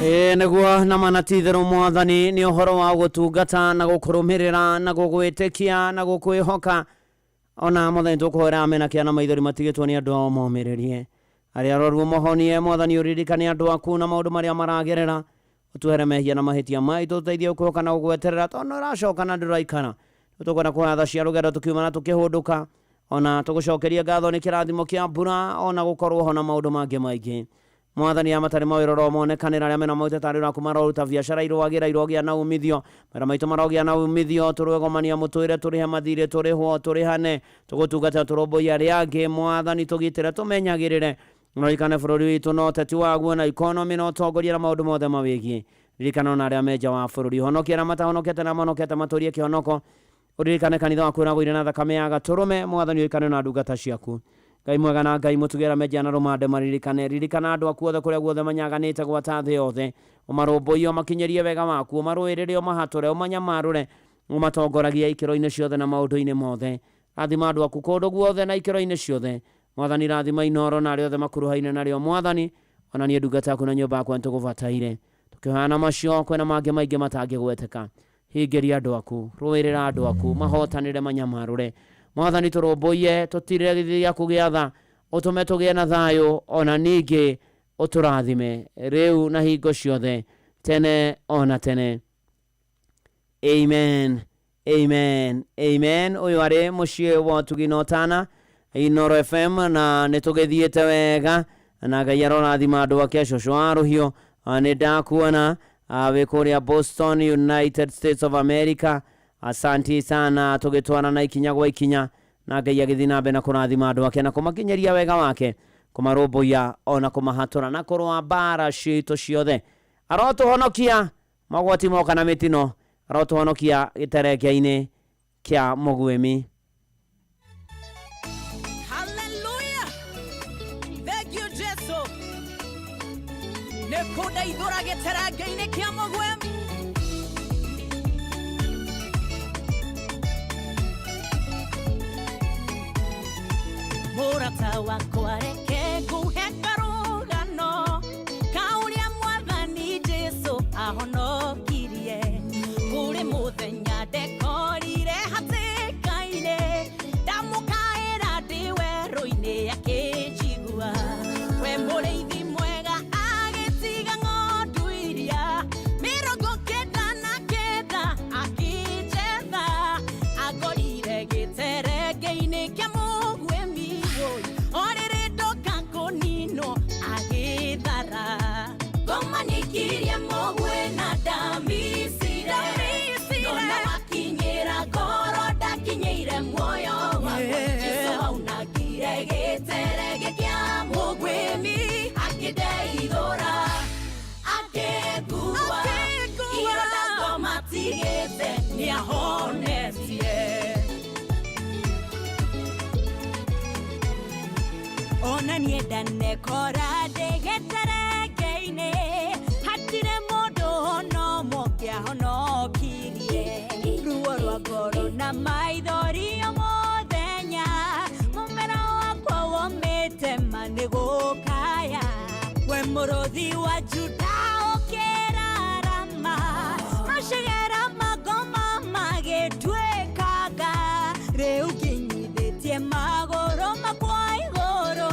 Ĩĩ nĩguo na mana ti itherũ Mwathani, nĩ ũhoro wa gũtungata na gũkũrũmĩrĩra na gũgwĩtĩkia na gũkwĩhoka. Ona Mwathani tũkũhoera amen na kĩa na maithori matigĩtwo nĩ andũ ao momĩrĩrie. Arĩa arwaru ũmahonie, Mwathani ũririkane andũ aku na maũndũ marĩa maragerera. Ũtuohere mehia na mahĩtia maitũ, ũtũteithie gũkwĩhoka na gũgweterera tondũ nĩ ũracoka na ndũraikara. Rĩu tũkwenda kũhoya tha cia rũgendo tũkiuma na tũkĩhũndũka. Ona tũgũcokerie ngatho nĩ kĩrathimo kĩa mbura ona gũkorwo ho na maũndũ mangĩ maingĩ. Mwathani arĩa matarĩ mawĩra ũromonekanĩra, arĩa mena maũndũ tarĩ ũraku maroruta biacara irwagĩra irogĩa na umithio, mawĩra maitũ marogĩa na umithio, tũrwegomania mũtũrĩre tũrĩhe mathirĩ tũrĩhwo tũrĩhane, tũgũtungate tũrũmbũiye arĩa angĩ. Mwathani tũgitĩre tũmenyagĩrĩre, ũririkane bũrũri witũ na ũteti waguo na ikonomĩ na ũtongoria na maũndũ mothe mawĩgiĩ. Ririkana ona arĩa me nja wa bũrũri, honokia arĩa matahonokete na mahonokete matũrie kĩhonoko. Ũririkane kanitha waku ũrĩa wagũire na thakame ya gatũrũme, Mwathani ũririkane na ndungata ciaku. Ngai mwega na Ngai mũtugi arĩa me nja na rũmande maririkane. Ririkana andũ aku othe kũrĩa guothe manyaganĩte gwata thĩ yothe. Ũmarũmbũiye, ũmakinyĩrie wega waku, ũmarũĩrĩre, ũmahatũre, ũmanyamarũre, ũmatongoragie ikĩro-inĩ ciothe na maũndũ-inĩ mothe. Rathima andũ aku kũndũ guothe na ikĩro-inĩ ciothe. Mwathani rathima Inooro na arĩa othe makuruhaine narĩo. Mwathani, ona niĩ ndungata yaku na nyũmba yakwa nĩtũgũbataire. Tũkĩhoya na macio, kwĩna mangĩ maingĩ matangĩgweteka. Hingĩria andũ aku, rũĩrĩra andũ aku, mahotanĩre manyamarũre. Mwathani tũrũmbũiye, tũtirĩre gĩthithi gĩaku gĩa tha, ũtũme tũgĩe na thayũ, ona ningĩ ũtũrathime, rĩu na hingo ciothe, tene ona tene. Amen. Amen. Amen. Ũyũ arĩ mũciĩ wa ũtugi na ũtana, Inooro FM, na nĩ tũgĩthiĩte wega na Ngai arorathima andũ ake. Cũcũ wa rũhiũ, nĩ ndakuona wĩ kũrĩa Boston, United States of America. Asanti sana, tũgĩtwarana ikinya gwa ikinya na Ngai agĩthiĩ na mbere na kũrathima andũ ake na kũmakinyĩria wega wake, kũmarũmbũiya ona kũmahatũra na kũrũa mbara citũ ciothe. Arotũhonokia mogwati moka na mĩtino, arotũhonokia gĩtereke-inĩ kĩa mũguĩmi. Hallelujah. Thank you, Jesu. Nĩ kũndeithũra gĩterenge-inĩ kĩa mũgwemi. Mũrata wakwa reke ngũhe karũgano ka ũrĩa Mwathani Jesu ahonokirie. Kũrĩ mũthenya ndekorire hatĩka-inĩ, ndamũkaĩra ndĩ werũ-inĩ akĩnjigua. We mũrĩithi mwega agĩtiga ng'ondu iria 99 akĩnjetha. Angorire gĩterenge-inĩ kĩa mũguĩmi wũi, o rĩrĩ ndoka kũninwo agĩthara. Ngoma nĩikirie mũguĩ na ndamicire, nona wakinyĩra ngoro ndakinyĩire muoyo wakwa. Jesu aunangire gĩterenge kĩa mũguĩmi, akĩndeithũra akĩngua, ironda ngoma tigĩte nĩahonetie. Ona niĩ ndanekora ndĩ gĩterenge-inĩ, hatirĩ mũndũ ona ũmwe ũngĩahonokirie. Ruo rwa ngoro na maithori o mũthenya, mũmera wakwa womĩte ma nĩ gũkaya. We mũrũthi wa Juda ũkĩrarama, macegera mangoma magĩtuĩkanga. Rĩu nginyithĩtie magũrũ makwa igũrũ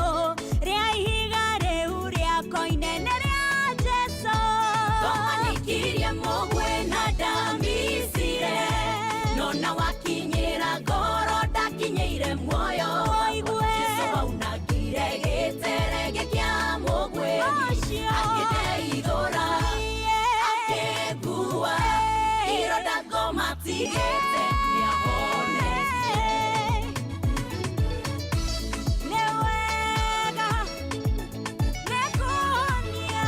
rĩa ihiga rĩu rĩakwa inene rĩa Jesu. Ngoma nĩikirie mũguĩ na ndamicire, nona wakinyĩra ngoro ndakinyĩire muoyo wakwa. Jesu aunangire gĩterenge kĩa mũguĩ, akĩndeithũra akĩngua, ironda ngoma tigĩte nĩahonetie. Nĩ wega nĩ kũhonia,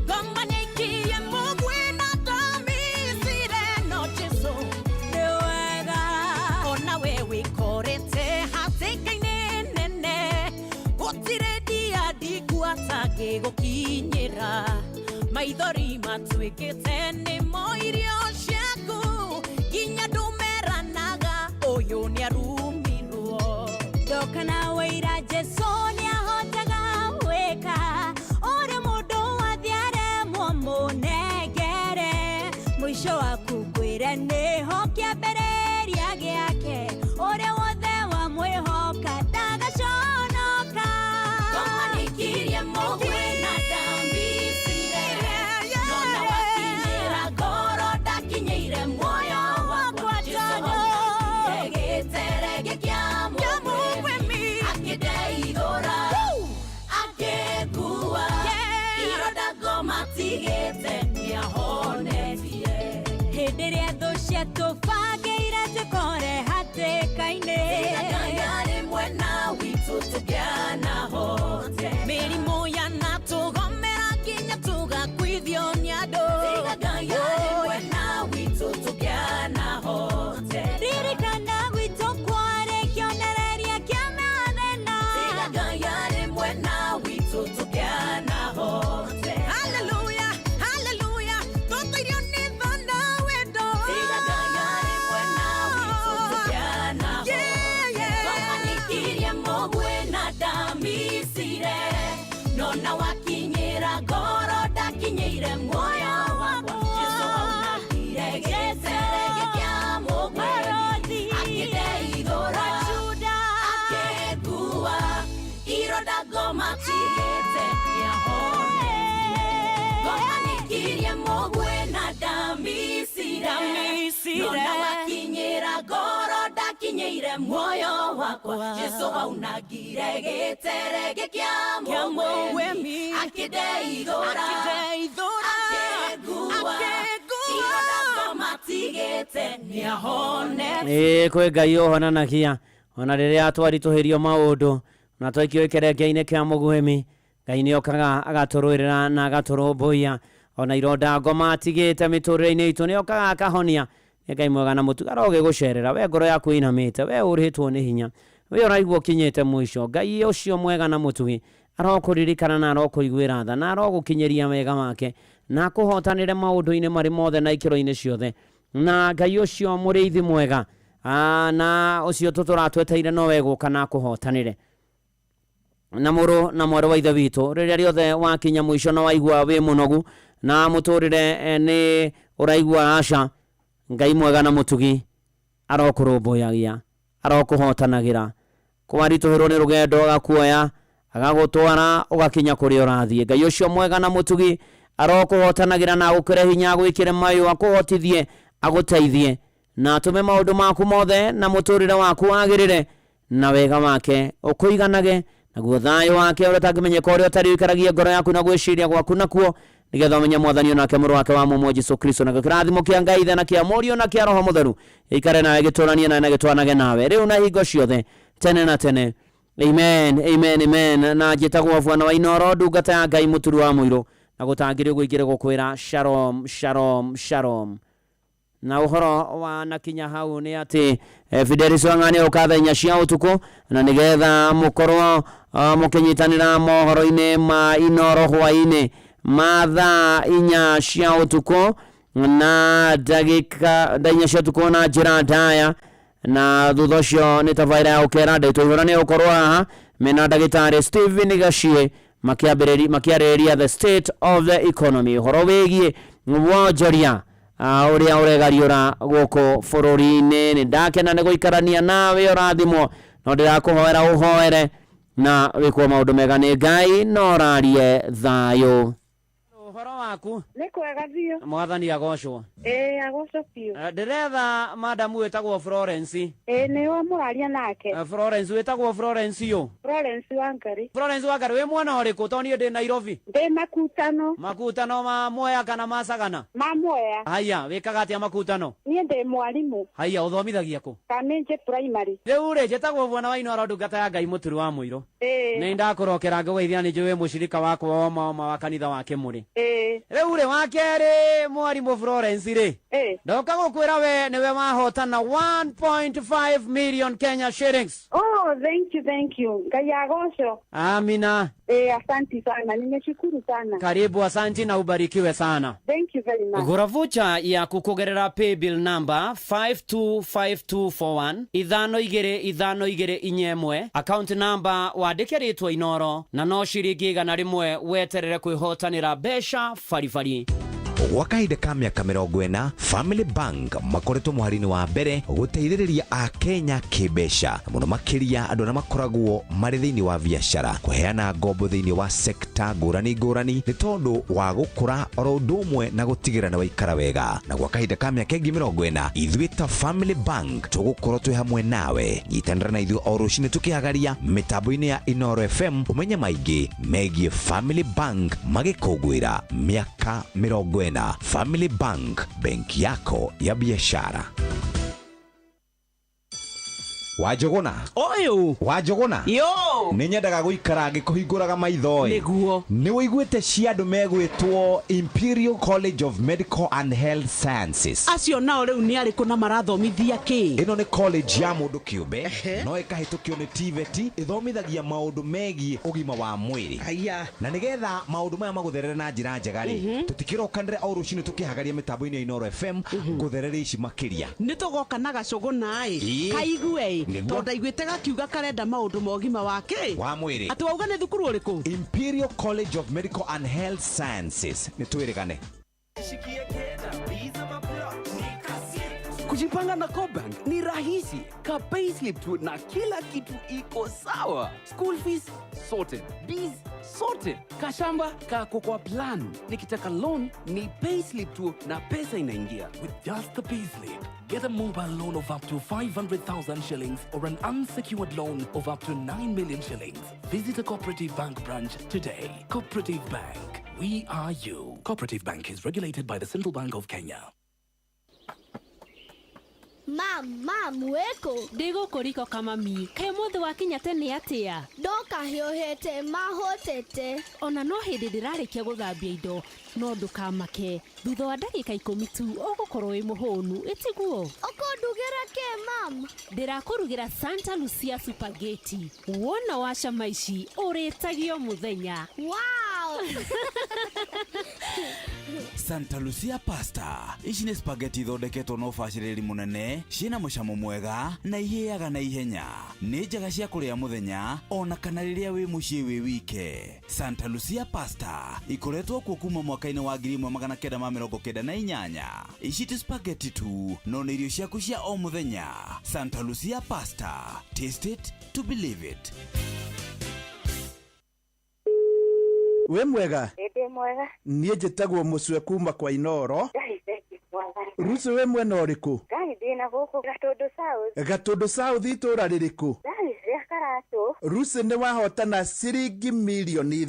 Ngoma nĩikirie mũguĩ na ndamicire, no Jesu nĩ wega. Ona we wĩkorete hatĩka-inĩ nene, gũtirĩ ndia ndikua atangĩgũkinyĩra. Maithori matuĩkĩte nĩmo irio ciaku, nginya ndũmeranaga ũyũ nĩarumirwo. Ndoka na wĩira Jesu nĩahotaga Mũico waku ngwĩre nĩho kĩambĩrĩria gĩake, ũrĩa wothe wamwĩhoka ndagaconoka. Ngomanikirie mũgwĩ na ndambicire, nona wakinyĩra ngoro ndakinyĩire muoyo wakwa. Jesũ aunangire gĩterenge kĩa mũgwĩmi, akĩndeithũra, akĩngua ironda ngoma tigĩte, nĩahonetie. Hĩndĩ ĩrĩa thũ ciatũbangĩire tũkore hatĩka-inĩ, Ngai arĩ mwena witũ tũkĩanahote. Mĩrimũ yanatũgomera nginya tũgakuithio nĩ andũ, Ngai arĩ mwena witũ tũkĩanahote. Ririkana gwitũ kwarĩ kĩonereria kĩa mathĩna, Ngai arĩ mwena witũ tũkĩanahote. Hallelujah, hallelujah, tũtũirio nĩ tha na wendo, Ngai arĩ mwena witũ tũkĩanahote. Ngomanikirie mũgwĩ na ndamicire, nona wakinyĩra ngoro ndakinyĩire muoyo wakwa. Jesũ aunangire gĩterenge kĩa mũgwĩmi, akĩndeithũra, akĩngua ironda ngoma tigĩte, nĩahonetie. Ngomanikirie mũgwĩ na ndamicire, nona wakinyĩra ngoro ndakinyĩire muoyo wakwa. Jesũ aunangire gĩterenge kĩa mũgwĩmi, akĩndeithũra, akĩngua ironda ngoma tigĩte, nĩahonetie. Ĩĩ, kwĩ Ngai ũhonanagia ona rĩrĩa twaritũhĩrio maũndũ na twaikio gĩkerenge-inĩ kĩa mũgwĩmi. Ngai nĩ okaga agatũrũĩrĩra na agatũrũmbũiya. Ona ironda ngoma atigĩte mĩtũrĩre-inĩ itũ nĩ okaga akahonia. Nĩ Ngai mwega na mũtugi arogĩgũcerera we ngoro yaku ĩinamĩte, we ũrĩtwo nĩ hinya, we ũraigua ũkinyĩte mũico. Ngai ũcio mwega na mũtugi arokũririkana na arokũiguĩra tha na arogũkinyĩria wega wake na akũhotanĩre maũndũ-inĩ marĩ mothe na ikĩro-inĩ ciothe. Na Ngai ũcio mũrĩithi mwega na ũcio tũtũra tweteire nowe gũka na akũhotanĩre. Na mũrũ na mwarĩ wa ithe witũ, rĩrĩa rĩothe wakinya mũico na waigua wĩ mũnogu na mũtũrĩre nĩ ũraigua aca, Ngai mwega na mũtugi arokũrũmbũyagia, arokũhotanagĩra. Kwaritũhĩrwo nĩ rũgendo agakuoya agagũtwara ũgakinya kũrĩa ũrathiĩ. Ngai ũcio mwega na mũtugi arokũhotanagĩra na agũkĩre hinya, agwĩkĩre mayũ, akũhotithie, agũteithie na atũme maũndũ maku mothe na mũtũrĩre waku wagĩrĩre na wega wake ũkũiganage, naguo thayũ wake ũrĩa ũtangĩmenyeka ũrĩa ũtarĩ ũikaragie ngoro yaku na gwĩciria gwaku nakuo, nĩgetha ũmenye Mwathani onake mũrũ wake wa mũmwe Jesu Kristo. Nakĩo kĩrathimo kĩa Ngai Ithe na kĩa Mũriũ na kĩa Roho Mũtheru gĩikare nawe, gĩtũranie nawe na gĩtwanage nawe rĩu na hingo ciothe tene na tene. Amen, amen, amen. Na njĩtagwo Bwana wa Inoro, ndungata ya Ngai mũturu wa mũirũ, na gũtangĩrĩ ũguo ingĩrĩ gũkwĩra shalom, shalom, shalom. Na ũhoro wa nakinya hau nĩ atĩ Fidelis Wang'a nĩ ũka thaa 4 cia ũtukũ, na nĩgetha mũkorwo mũkĩnyitanĩra mohoro-inĩ ma Inoro hwaĩ-inĩ ma thaa 4 cia ũtukũ na ndagĩka thaa 4 cia ũtukũ na njĩra ndaya. Na thutha ũcio nĩ tabarĩra ya ũkera ndĩtũ ihũra nĩ ũkorwo haha mena ndagĩtarĩ Stephen Gachie makĩarĩrĩria the state of the economy, ũhoro wĩgiĩ wonjoria ũrĩa ũregariũra gũkũ bũrũri-inĩ. Nĩ ndakena nĩ gũikarania nawe, ũrathimwo, no ndĩrakũhoera ũhoere na wĩkwo maũndũ mega nĩ Ngai no ũrarie thayũ. Ũhoro waku? Nĩ kwega biũ. Mwathani agocwo. Ĩĩ, agocwo biũ. Ndĩretha madamu wĩtagwo Florence. Ĩĩ, nĩwe mũraria nake. Florence, wĩtagwo Florence yũ? Florence Wangari. Florence Wangari, wĩ mwena ũrĩkũ? Tondũ niĩ ndĩ Nairobi. Ndĩ Makutano. Makutano ma Mwea kana ma Sagana? Ma Mwea. Haya, wĩkaga atĩa Makutano? Niĩ ndĩ mwarimũ. Haya, ũthomithagia kũ? Kamĩnjĩ Primary. Rĩu rĩ, njĩtagwo Bwana wa Inoro, ndungata ya Ngai mũturu wa mũirũ. Nĩ ndakũrokera ngũgeithia, nĩ njũĩ mũcirika wakwa wa ma wa kanitha wa Kĩmũrĩ. Rĩu rĩ, wa kerĩ mwarimũ Florence rĩ, ndoka gũkwĩra we nĩwe wahotana 1.5 million Kenya shillings. Oh, thank you, thank you. Ngai agocwo. Amina. Asanti sana. Nimeshukuru sana. Karibu, asanti na ubarikiwe sana. Thank you very much. Gũra vocha yaku kũgerera paybill number 525241, 525241, account number wandĩke rĩtwa Inoro, na no ciringi 100 weterere kwĩhotanĩra mbeca baribari. Gwa kahinda ka mĩaka 40, Family Bank makoretwo mũhari-inĩ wa mbere gũteithĩrĩria Akenya kĩmbeca, na mũno makĩria andũ arĩa makoragwo marĩ thĩinĩ wa biacara, kũheana ngombo thĩinĩ wa sekta ngũrani ngũrani nĩ tondũ wa gũkũra oro ũndũ ũmwe na gũtigĩrĩra nĩ waikara wega. Na gwa kahinda ka mĩaka ĩngĩ 40, ithuĩ ta Family Bank tũgũkorwo twĩ hamwe nawe. Nyitanĩra na ithuĩ o rũcinĩ tũkĩhagaria mĩtambo-inĩ ya Inooro FM ũmenye maingĩ megiĩ Family Bank magĩkũngũĩra mĩaka 40. Family Bank, benki yako ya biashara. Wanjũgũna. Ũyũ. Wanjũgũna. Yo. Nĩ nyendaga gũikara ngĩkũhingũraga maitho ĩ. Nĩguo. Nĩ ũiguĩte cia andũ megwĩtwo Imperial College of Medical and Health Sciences? Acio nao rĩu nĩ arĩkũ na marathomithia kĩ? Ĩno nĩ college ya mũndũ kĩũmbe no ĩkahĩtũkio nĩ TVET, ĩthomithagia maũndũ megiĩ ũgima wa mwĩrĩ. Aya. Na nĩgetha maũndũ maya magũtherere na njĩra njega rĩ, tũtikĩrokanĩre o rũcinĩ tũkĩhagaria mĩtambo-inĩ ya Inooro FM ngũtherere ici makĩria. Nĩ tũgoka na gacũgũna ĩ. Ĩĩ. Kaigue ĩ. Nĩguo. Tondũ ndaiguĩte gakiuga karenda maũndũ ma ũgima wa kĩ? Wa mwĩrĩ. Atĩ wauga nĩ thukuru ũrĩkũ? Imperial College of Medical and Health Sciences. Nĩ twĩrĩgane. Kujipanga na CoBank ni rahisi. Ka payslip tu na kila kitu iko sawa. School fees sorted, biz sorted, kashamba kako kwa plan. Nikitaka loan ni payslip tu na pesa inaingia. With just the payslip, get a mobile loan of up to 500,000 shillings or an unsecured loan of up to 9 million shillings. Visit a Cooperative Bank branch today. Cooperative Bank, we are you. Cooperative Bank is regulated by the Central Bank of Kenya. Mam, mam, wĩkũ? Ndĩ gũkũ riko kamami. Kaĩ ũmũthĩ wakinya tene atĩa? Ndoka hiũhĩte mahũtĩte. Ona no hĩndĩ ndĩrarĩkia gũthambia indo, no ndũkamake, thutha wa ndagĩka 10 tu ũgũkorwo wĩ mũhũnu, ĩtiguo? Ũkũndugĩra kĩ, mam? Ndĩrakũrugĩra Santa Lucia Spaghetti. Wona wacama ici ũrĩtagio mũthenya. Wow! Santa Lucia Pasta. Ici nĩ spaghetti ithondeketwo na ũbacĩrĩri mũnene, ciĩna mũcamo mwega na ihĩaga na ihenya. Nĩ njega cia kũrĩa mũthenya ona kana rĩrĩa wĩ mũciĩ wĩ wike. Santa Lucia Pasta ikoretwo kuo kuma mwaka-inĩ wa 1998. Ici ti spaghetti tu, no nĩ irio ciaku cia o mũthenya. Santa Lucia Pasta. Taste it to believe it. Wĩ mwega? Ndĩ mwega. Niĩ njĩtagwo Mũcwe kuma kwa Inooro. Ngai thengiũ mwathani. Rucu, wĩ mwena ũrĩkũ? Ngai, ndĩna gũkũ Gatũndũ South. Gatũndũ South, itũũra rĩrĩkũ? Ngai, rĩa Karatũ. Rucu, nĩ wahotana ciringi 3 mirioni. Oi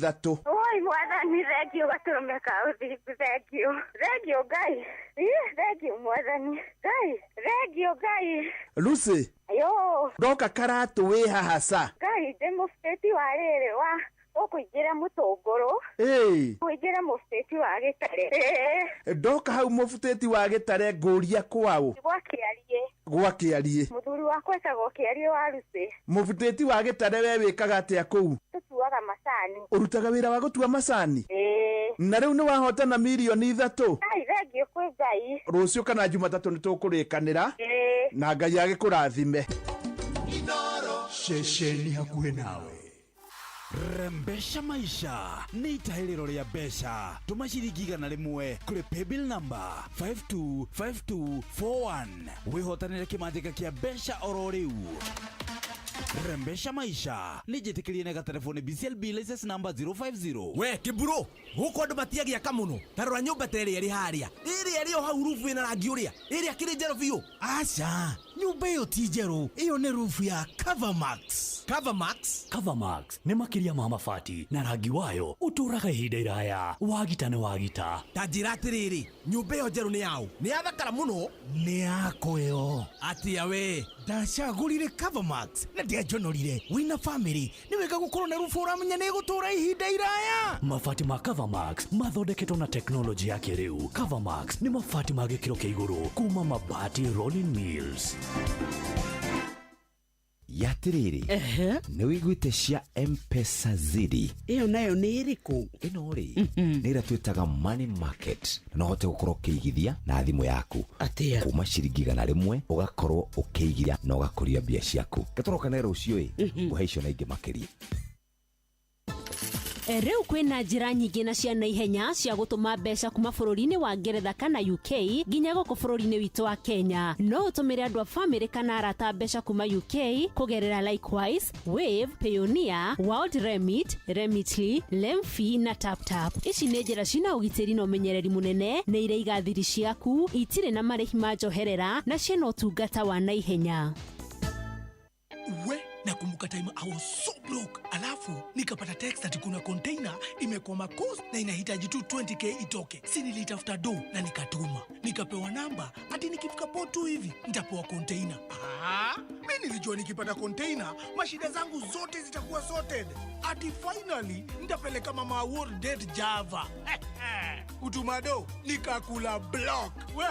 mwathani, thengiũ, gatũrũme ka ũthingu, thengiũ, thengiũ Ngai. Ĩ, thengiũ mwathani Ngai, thengiũ Ngai. Rucu. Yo. Ndoka Karatũ, wĩ haha ca? Ngai, ndĩ mũbĩti wa rĩrĩ wa ũkũingĩra mũtũngũrũ. Ĩĩ. Kũingĩra mũbĩti wa gĩtare. Ĩĩ. Ndoka hau mũbutĩti wa gĩtare, ngũria kwaũ? Gwa Kĩariĩ. Gwa Kĩariĩ. Mũthuri wakwa etagwo Kĩariĩ wa Rucĩ. Mũbutĩti wa gĩtare, we wĩkaga atĩa kũu? Tũtuaga macani. Ũrutaga wĩra wa gũtua macani? Ĩĩ. Na rĩu nĩ wahotana 3 mirioni. Ngai, thengiũ kwĩ Ngai. Rũciũ kana Jumatatũ nĩ tũkũrĩkanĩra. Ĩĩ. Na Ngai agĩkũrathime. Ceceni hakuhĩ nawe. Rembesha maisha nĩ itahĩrĩro rĩa mbeca. Tũma ciringi 100 kũrĩ paybill number 525241 wĩhotanĩre kĩmanjĩka kĩa mbeca oro rĩu. Rembesha maisha nĩ njĩtĩkĩrie na gatelefoni BCLB license number 050. We kĩmburu, gũkũ andũ matiagĩaka mũno. Ta rora nyũmba ta ĩrĩa ĩrĩ harĩa, ĩrĩa ĩrĩ o hau, rubu ĩna rangi ũrĩa, ĩrĩa kĩrĩ njerũ biũ. Aca, nyũmba ĩyo ti njerũ, ĩyo nĩ rufu ya Covermax. Covermax? Covermax nĩ makĩria ma mabati, na rangi wayo ũtũũraga ihinda iraya. Wagita nĩ wagita. Ta njĩra atĩrĩrĩ, nyũmba ĩyo njerũ nĩ yaũ? Nĩ yathakara mũno. Nĩ yakwa ĩyo. Atĩa we? Ndacagũrire Covermax na ndianjonorire. Wĩna famĩlĩ, nĩ wega gũkorwo na rubu ũramenya nĩ ĩgũtũũra ihinda iraya. Mabati ma Covermax mathondeketwo na teknolojĩ ya kĩrĩu. Covermax nĩ mabati ma gĩkĩro kĩa igũrũ kuma Mabati Rolling Mills. Yatĩrĩrĩ, nĩ wĩiguĩte cia Mpesa Zidi? Ĩyo nayo nĩ ĩrĩkũ? Ĩno rĩ, nĩ ĩrĩa twĩtaga money market, na no ũhote gũkorwo ũkĩigithia na thimũ yaku. Atĩa? Kuma ciringi 100 ũgakorwo ũkĩigithia na ũgakũria mbia ciaku. Gatũrokane rũciũ ĩ, ngũhe icio na ingĩ makĩria. Rĩu kwĩna njĩra nyingĩ na cia naihenya cia gũtũma mbeca kuma bũrũri-inĩ wa Ngeretha kana UK nginya gũkũ bũrũri-inĩ witũ wa Kenya. No ũtũmĩre andũ a famĩlĩ kana arata mbeca kuma UK kũgerera Likewise, Wave, Payoneer, World Remit, Remitly, Lemfi na TapTap. Ici nĩ njĩra cina ũgitĩri na ũmenyereri mũnene, nĩ iraiga thiri ciaku, itirĩ na marĩhi ma njoherera na ciĩna ũtungata wa naihenya. We, nakumbuka time I was so broke, alafu nikapata text ati kuna container imekwama coast na inahitaji tu 20K itoke. Si nilitafuta do na nikatuma, nikapewa namba ati nikifika port tu hivi nitapewa container. Ah, mi nilijua nikipata container mashida zangu zote zitakuwa sorted, ati finally nitapeleka mama award date Java. Kutuma do nikakula block. We,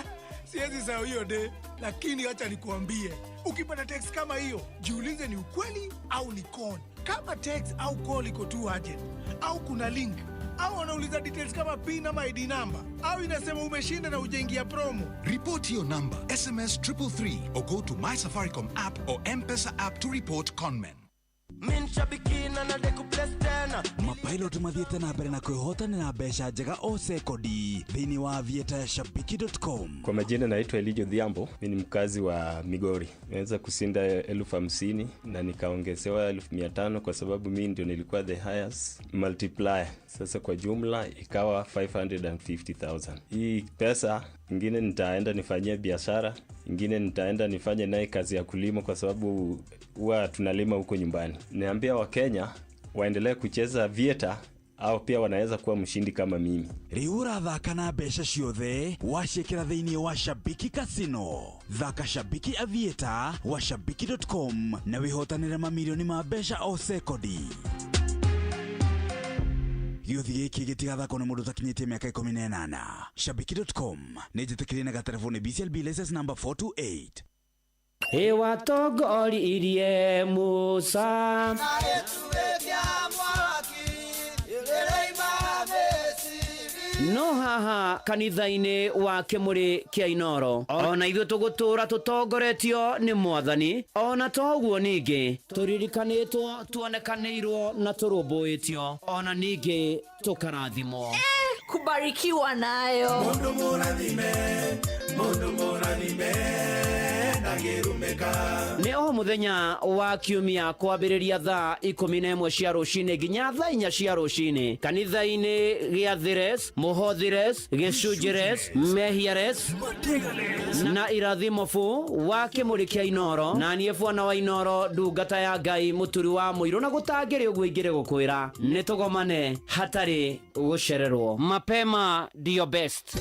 siwezi sahau hiyo de, lakini acha nikuambie, ukipata text kama hiyo jiulize ni ukweli au ni con. Kama text au call iko tu urgent au kuna link au wanauliza details kama PIN ama ID number au inasema umeshinda na ujaingia promo. Report your number, SMS 333 or go to My Safaricom app or M-Pesa app to report conmen. Mapilot mathiĩte na mbere na kwĩhotanĩra mbeca njega o sekondi thĩinĩ wa vieta ya shabiki.com. Kwa majina naitwa Elijo Dhiambo, mi ni mkazi wa Migori. Nimeweza kushinda 50,000 na nikaongezewa 500,000 kwa sababu mi ndio nilikuwa the highest multiplier. Sasa kwa jumla ikawa 550,000. Hii pesa ingine nitaenda nifanyie biashara, ingine nitaenda nifanye naye kazi ya kulima kwa sababu huwa tunalima huko nyumbani. Niambia Wakenya waendelee kucheza vieta au pia wanaweza kuwa mshindi kama mimi. Rĩu ũrathaka na mbeca ciothe waciĩkĩra thĩinĩ wa Shabiki Casino. Thaka Shabiki Aviator wa shabiki.com na wĩhotanĩre mamirioni ma mbeca o sekondi. Gĩũthi gĩkĩ gĩtigathakwo nĩ mũndũ ũtakinyĩtie mĩaka 18. Shabiki.com nĩ njĩtĩkĩrie na gatereboni BCLB license number 428. Ĩwatongoririe Musa. No haha kanitha-inĩ wa kĩmũrĩ kĩa Inoro ona ithuĩ tũgũtũra tũtongoretio nĩ mwathani, ona to ũguo ningĩ tũririkanĩtwo, tuonekanĩirwo na tũrũmbũĩtio, ona ningĩ tũkarathimwo. Kubarikiwa nayo. Mundu mũrathime, mundu mũrathime, ndangĩrumĩka. Nĩ o mũthenya wa kiumia kwambĩrĩria thaa 11 cia rũcinĩ nginya thaa 4 cia rũcinĩ kanitha-inĩ gĩa Thires, Mũhothires, Gĩcunjĩres, Mehiares na Irathimobu wa kĩmũrĩ kĩa Inoro, na niĩ bwana wa Inoro, ndungata ya Ngai, mũturi wa mũirũ, na gũtangĩrĩ ũguo ingĩrĩ gũkwĩra nĩ tũgomane hatarĩ gũcererwo. Mapema ndio best.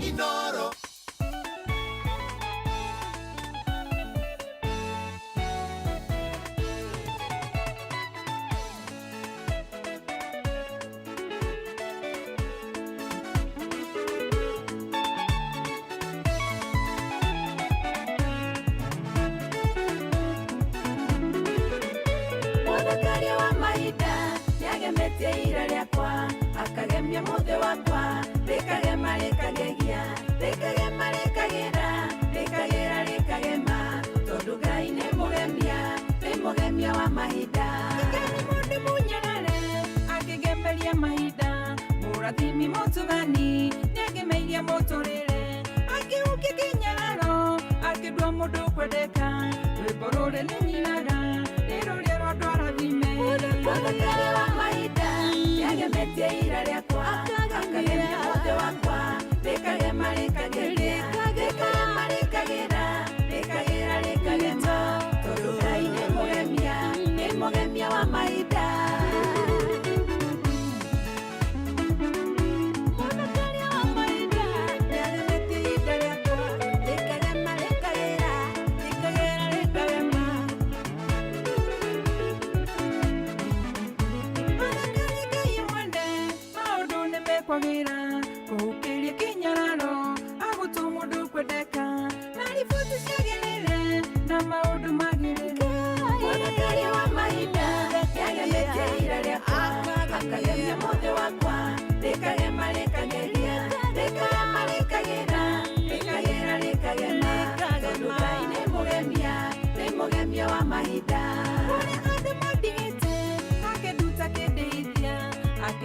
Inoro. Mũthakaria wa mahinda nĩagemetie ira rĩakwa, akagemia mũthĩ wakwa, rĩkagema rĩkagegia, rĩkagema rĩkagĩra, rĩkagĩra rĩkagema, tondũ Ngai nĩ mũgemia, nĩ mũgemia wa mahinda. Ngai mũndũ mũnyarare akĩgemeria mahinda, mũrathimi mũtugani nĩagemeirie mũtũrĩre, akĩhukia kĩnyararo akĩndua mũndũ kwendeka, rwĩmbo rũrĩ nĩ nyinaga nĩ rũrĩa rwa andũ arathime. Mũthakaria wa mahinda nĩagemetie ira rĩakwa, akagemia mũthĩ wakwa, rĩkagema rĩkageria, rĩkagema rĩkagĩra, rĩkagĩra rĩkagema, tondũ Ngai nĩ mũgemia, nĩ mũgemia wa mahinda.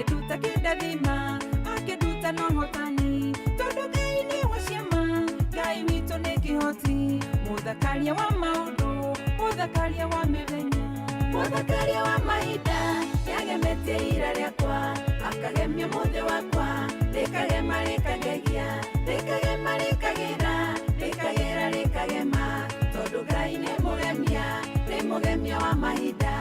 Akĩnduta kĩndathima, akĩnduta na ũhotani. Tondũ Ngai nĩ wa ciama, Ngai witũ nĩ kĩhoti. Mũthakaria wa maũndũ, mũthakaria wa mĩthenya, mũthakaria wa mahinda. Nĩagemetie ira rĩakwa, akagemia mũthĩ wakwa. Rĩkagema rĩkagegia, rĩkagema rĩkagĩra, rĩkagĩra rĩkagema. Tondũ Ngai nĩ mũgemia, nĩ mũgemia wa mahinda.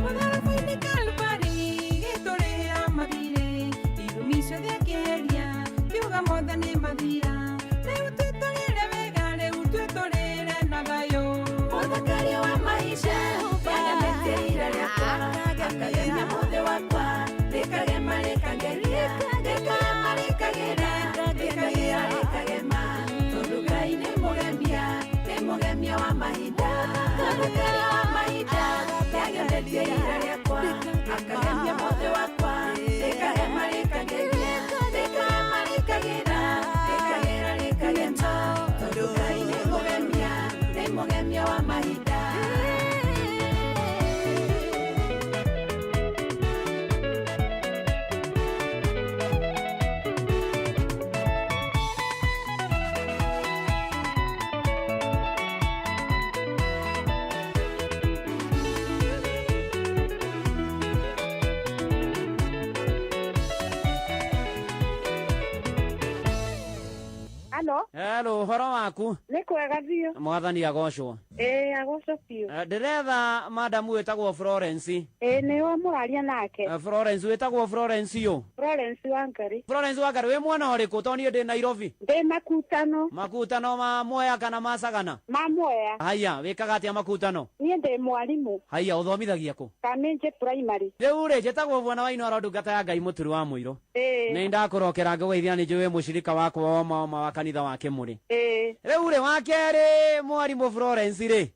Mũtharaba-inĩ Kalvarĩ, gĩtũrĩhĩra mathirĩ, irumi ciothe akĩeheria, kiuga mothe nĩ mathira. Rĩu twĩtũrĩre wega, rĩu twĩtũrĩre na thayũ. Mũthakaria wa maisha, nĩagemetie ira rĩakwa, akagemia mũthĩ wakwa. Rĩkagema rĩkageria, rĩkagema rĩkagĩra, rĩkagĩra rĩkagema. Tondũ Ngai nĩ mũgemia, nĩ mũgemia wa mahinda. Mũthakaria wa mahinda, nĩagemetie ira rĩakwa, akagemia mũthĩ wakwa. Rĩkagema rĩkageria, rĩkagema rĩkagĩra, rĩkagĩra rĩkagema. Tondũ Ngai nĩ mũgemia, nĩ mũgemia wa mahinda. Halo. Hello, ũhoro waku? Nĩ kwega biũ. Mwathani agocwo. Ĩĩ agocwo biũ. Ndĩretha madamu wĩtagwo Florence. Ĩĩ nĩwe mũraria nake. Florence wĩtagwo Florence yũ? Florence Wangari. Florence Wangari wĩ mwena ũrĩkũ? Tondũ niĩ ndĩ Nairobi. Ndĩ Makutano. Makutano ma Mwea kana ma Sagana? Ma Mwea. Haya, wĩkaga atĩa Makutano? Niĩ ndĩ mwarimũ. Haya, ũthomithagia kũ? Kamĩnjĩ Primary. Rĩu rĩ, njĩtagwo Bwana wa Inooro ndungata ya Ngai mũturi wa mũirũ. Ĩĩ. Nĩ ndakũrokera ngũgeithia nĩ njũĩ mũcirika wakwa wa ma wa kanitha wa Kĩmũrĩ. Ĩĩ. Rĩu rĩ, wa kerĩ mwarimũ Florence rĩ,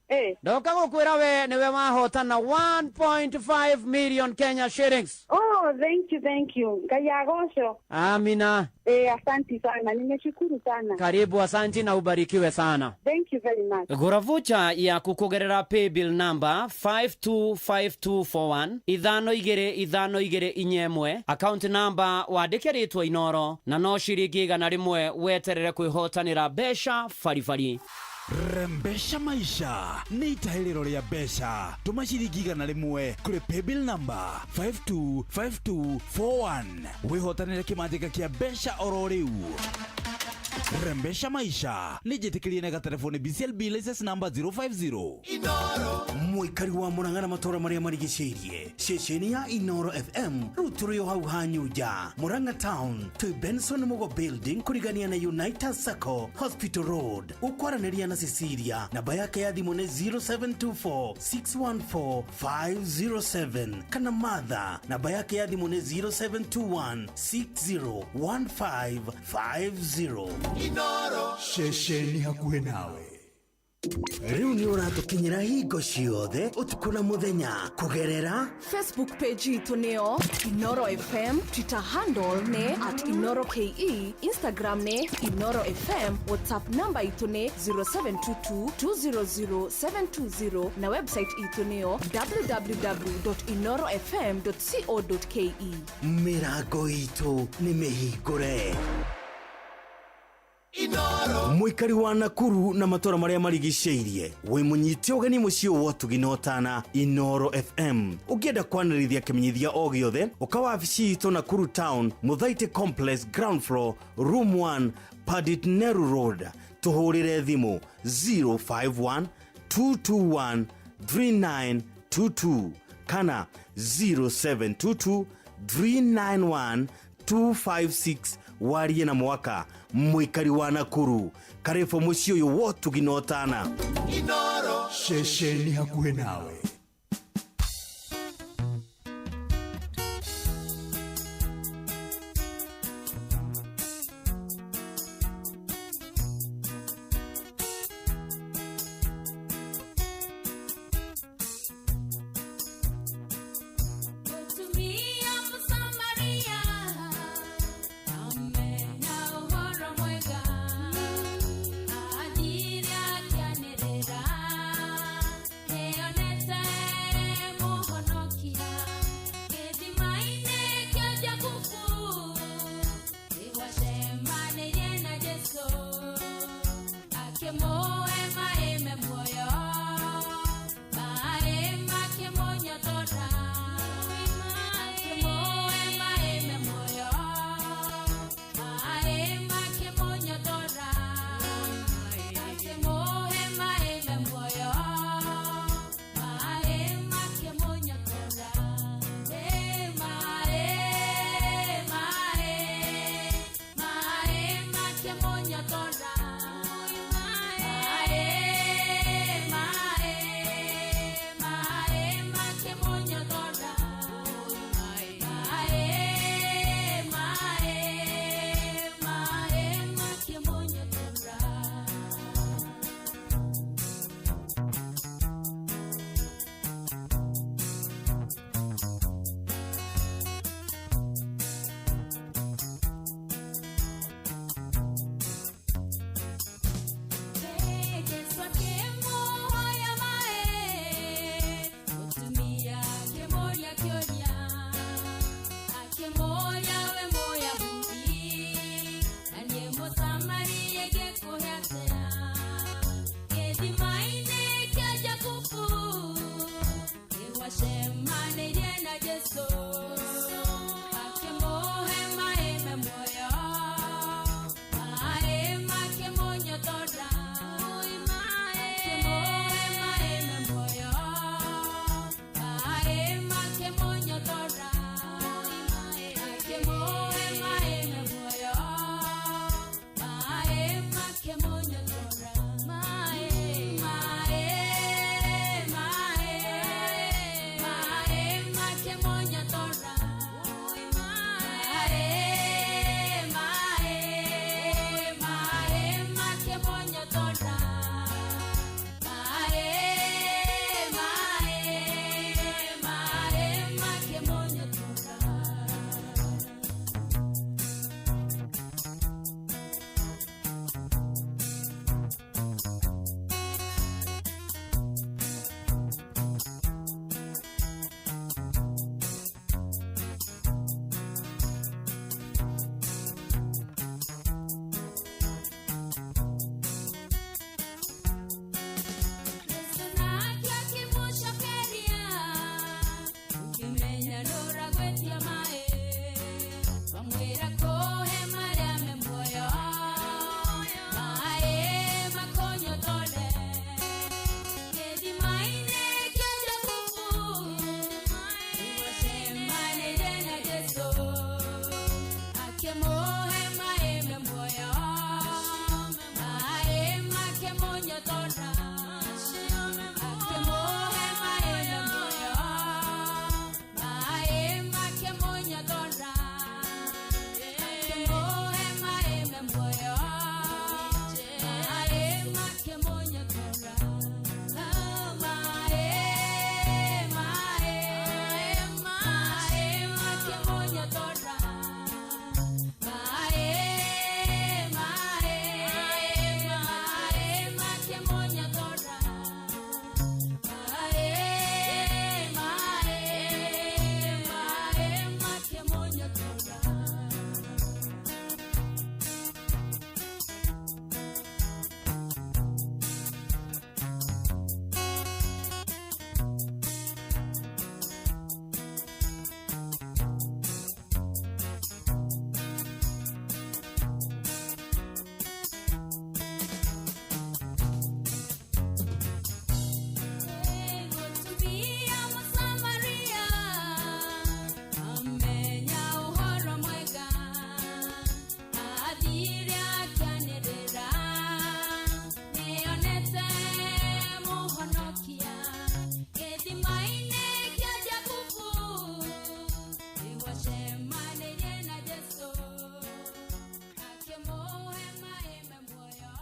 ndoka gũkwĩra we nĩwe wahotana 1.5 million Kenya shillings. Oh, thank you, thank you. Ngai agocwo. Amina. Asanti sana. Nimeshukuru sana. Karibu, asanti na ubarikiwe sana. Thank you very much. Gũra vocha yaku kũgerera paybill number 525241 525241 account number wandĩke rĩtwa Inooro na no ciringi 100 weterere kwĩhotanĩra mbeca baribari. Rembesha maisha nĩ itahĩrĩro rĩa mbeca. Tũma ciringi 100 kũrĩ paybill number 525241 wĩhotanĩre kĩmanjĩka kĩa mbeca oro rĩu. Rembesha maisha nĩ njĩtĩkĩrie na gatelefoni BCLB license number 050. Mũikari wa Murang'a na matũra marĩa marigicĩirie ceceni ya Inooro FM rĩu tũrĩ o hau Hanyunja Murang'a Town twĩ Benson Mugo Building kũrigania na United Sacco Hospital Road. Ũkwaranĩria na Cecilia, namba yake ya thimũ nĩ 0724 614 507 kana Martha, namba yake ya thimũ nĩ 0721 601550. Inooro ceceni hakuhĩ nawe. Rĩu nĩ ũratũkinyĩra hingo ciothe ũtukũ na mũthenya kũgerera Facebook page itũ nĩyo Inooro FM, Twitter handle nĩ @InooroKE, Instagram nĩ Inooro FM, WhatsApp namba itũ nĩ 0722 200 720 na website itũ nĩyo www.inoorofm.co.ke. Mĩrango itũ nĩ mĩhingũre. Mũikari wa Nakuru na matũra marĩa marigicĩirie wĩ mũnyite ũgeni mũciĩ wa ũtugi na ũtana Inooro FM. Ũngĩenda kwanĩrithia kĩmenyithia o gĩothe ũka wabici itũ Nakuru Town, Mũthaitĩ Complex, ground floor, room 1, Pandit Nehru Road. Tũhũrĩre thimũ 051 221 3922 kana 0722 391 256 warie na mwaka. Mũikari wa Nakuru karibu mũciĩ ũyũ wotugi na ũtana. Inooro ceceni hakuhĩ nawe. Tumia msamaria. Jesu akĩmũhe maĩ me muoyo maĩ makĩmũnyotora akĩmũhe maĩ me muoyo maĩ makĩmũnyotora akĩmũhe maĩ me muoyo maĩ makĩmũnyotora maĩ maĩ maĩ makĩmũnyotora maĩ maĩ maĩ makĩmũnyotora maĩ maĩ maĩ makĩmũnyotora. Jesu akĩmũhoya maĩ mũtumia akĩmũria kĩũria akĩmũria we Mũyahudi na niĩ Mũsamaria ngĩkũhe atĩa gĩthima-inĩ kĩa Jakubu nĩgwacemanĩirie na Jesu akĩmũhe maĩ me muoyo maĩ makĩmũnyotora akĩmũhe maĩ me muoyo maĩ makĩmũnyotora akĩmũhe maĩ me muoyo maĩ makĩmũnyotora maĩ maĩ maĩ maĩ makĩmũnyotora maĩ maĩ maĩ makĩmũnyotora maĩ maĩ maĩ makĩmũnyotora. Yesu nake akĩmũcokeria ũkĩmenya ndũragwetia maĩ wamwĩra kũhe marĩa me muoyo maĩ makũnyotore gĩthima-inĩ kĩa Jakubu nĩgwacemanĩirie na Jesu akĩmũhe maĩ me muoyo maĩ makĩmũnyotora akĩmũhe maĩ me muoyo maĩ makĩmũnyotora akĩmũhe maĩ me muoyo maĩ makĩmũnyotora maĩ maĩ maĩ makĩmũnyotora maĩ maĩ maĩ makĩmũnyotora maĩ maĩ maĩ makĩmũnyotora. Mũtumia Mũsamaria amenya ũhoro mwega athire akĩanĩrĩra nĩonete mũhonokia gĩthima-inĩ kĩa Jakubu nĩgwacemanĩirie na Jesu akĩmũhe maĩ me muoyo.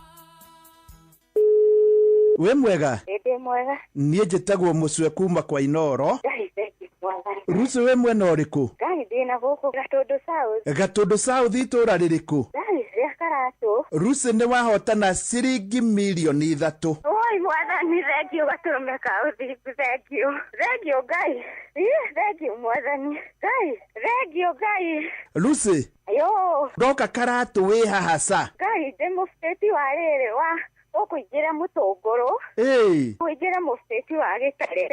Wĩ mwega? Ndĩ mwega. Niĩ njĩtagwo Mũcwe kuma kwa Inoro. Ngai thengiũ mwathani. Rucu wĩ mwena ũrĩkũ? Ngai ndĩ na gũkũ Gatũndũ South. Gatũndũ South itũũra rĩrĩkũ? Ngai rĩa Karatũ. Rucu nĩ wahotana ciringi mirioni 3. Oi mwathani thengiũ gatũrũme ka ũthingu thengiũ. Thengiũ Ngai. Ih, thengiũ mwathani. Ngai, thengiũ Ngai. Lucy, Yo, ndoka Karatũ wĩ haha ca? Ngai Ndĩ mũbutĩti wa rĩrĩ wa ũkũingĩra mũtũngũrũ. Ĩĩ. Kũingĩra mũbutĩti wa gĩtare.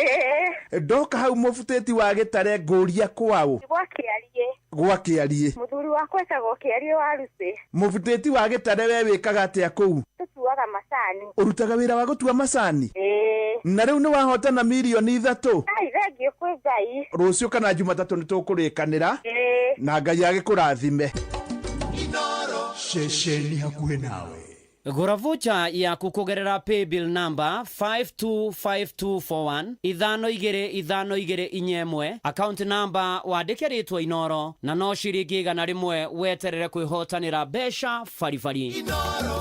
Ĩĩ. Ndoka hau mũbutĩti wa gĩtare ngũria kwaũ? Gwa Kĩariĩ. Gwa Kĩariĩ. Mũthuri wakwa etagwo Kĩariĩ wa Rucĩ. Mũbutĩti wa gĩtare we wĩkaga atĩa kũu? Tũtuaga macani. Ũrutaga wĩra wa gũtua macani? Ĩĩ. Na rĩu nĩ wahotana mirioni 3. Ngai thengiũ kwĩ Ngai. Rũciũ kana Jumatatũ nĩ tũkũrĩkanĩra. Ĩĩ. Na Ngai agĩkũrathime. Ceceni hakuhĩ nawe. Gũra vocha yaku kũgerera paybill number 525241 525441, account number wandĩke rĩtwa Inoro, na no ciringi 100 weterere kwĩhotanĩra mbeca baribari.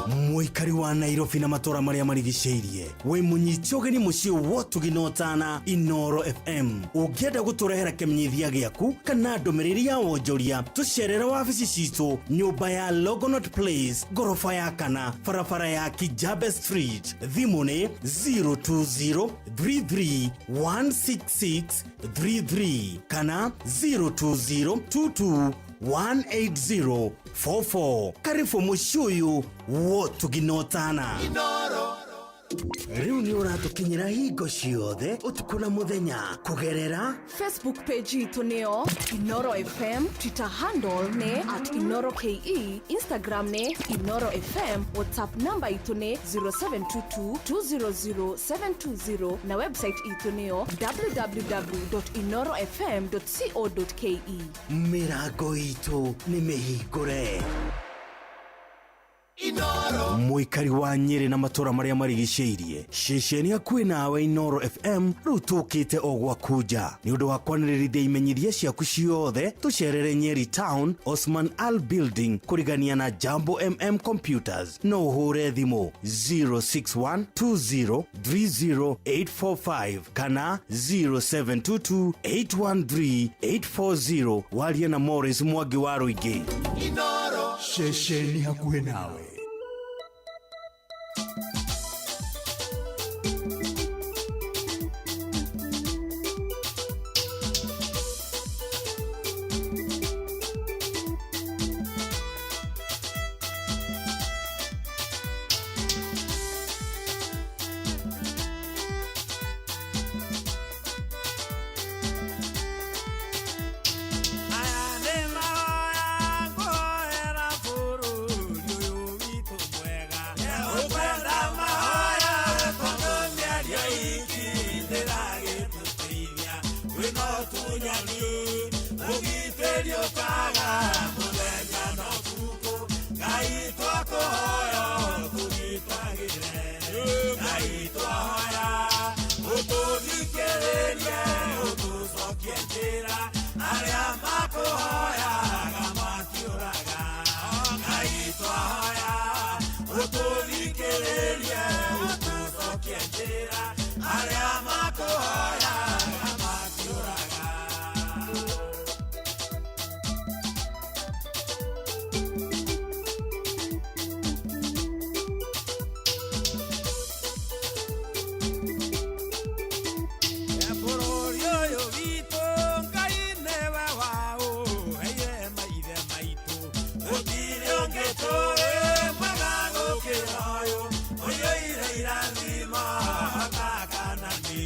Mũikari wa Nairobi na matũra marĩa marigicĩirie, wĩ mũnyite ũgeni mũciĩ wotugi na ũtana Inoro FM. Ũngĩenda gũtũrehera kĩmenyithia gĩaku kana ndũmĩrĩri ya wonjoria, tũcerere wabici citũ nyũmba ya Longonot Place, ngoroba ya kana, barabara ya Kijabe Street. Thimũ nĩ 02033 16633 kana 02022 18044. Karibu mũciĩ ũyũ wotugi na ũtana. Rĩu nĩ ũratũkinyĩra hingo ciothe ũtukũ na mũthenya kũgerera Facebook page itũ nĩyo Inoro FM, Twitter handle nĩ @InoroKE, Instagram nĩ Inoro FM, WhatsApp namba itũ nĩ 0722 200 720 na website itũ nĩyo www.inorofm.co.ke. Mĩrango itũ nĩ mĩhingũre. Mũikari wa Nyĩrĩ na matũra marĩa marigicĩirie, ceceni hakuhĩ nawe Inoro FM rĩu tũkĩte o gwaku nja nĩ ũndũ wa kwanĩrĩrithia imenyithia ciaku ciothe. Tũcerere Nyeri Town, Osman Al Building, kũrigania na Jambo MM Computers. No ũhũre thimũ 061 20 30845 kana 0722 813 840, warie na Morris Mwangi wa Rũingĩ. Ceceni hakuhĩ nawe. Aya nĩ mahoya ngũhoera bũrũri ũyũ witũ mwega. Ũkwenda mahoya tondũ mĩario iki ndĩragĩtũteithia. Kwĩna ũtunyani, ũgitĩri ũkaga mũthenya na ũtukũ. Ngai twakũhoya ũtũgitagĩre. Ngai twahoya ũtũthikĩrĩrie, ũtũcokie njĩra. Arĩa makũhoyaga matiũraga. Ngai twahoya ũtũthikĩrĩrie, ũtũcokie njĩra. Arĩa makũhoyaga matiũraga. Bũrũri ũyũ witũ Ngai nĩwe waũheire maithe maitũ. Gũtirĩ ũngĩ tũĩ mwega gũkĩra ũyũ, ũiyũire irathimo ta Kanani.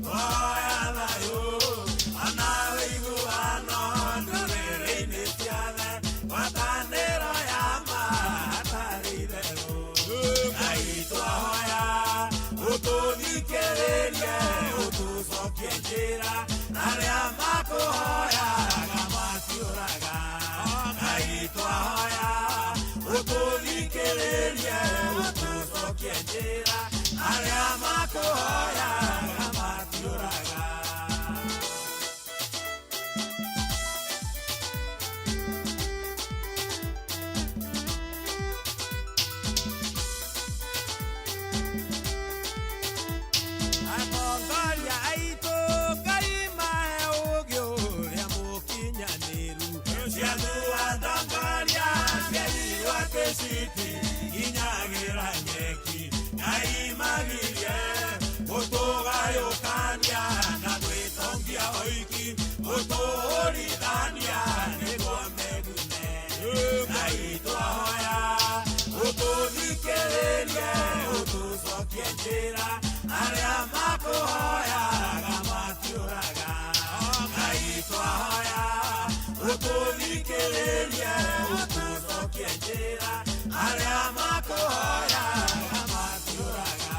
Hoya thayũ ona ũiguano ndũrĩrĩ-inĩ ciothe, ngwatanĩro ya ma hatarĩ itherũ. Ngai twahoya ũtũthikĩrĩrie, ũtũcokie njĩra. Arĩa makũhoyaga matiũraga. Ngai twahoya ũtũthikĩrĩrie, ũtũcokie njĩra. Arĩa makũhoyaga matiũraga. Atongoria aitũ Ngai mahe ũũgĩ ũrĩa mũkinyanĩru. Ciathua ndongoria ciarirwo atĩ citikinyagĩra nyeki. Ngai magirie gũtũgayũkania na gwĩtongia oiki, gũtũhũrithania nĩguo megune. Ngai twahoya ũtũ Ũtuonie njĩra arĩa makũhoyaga matiũraga.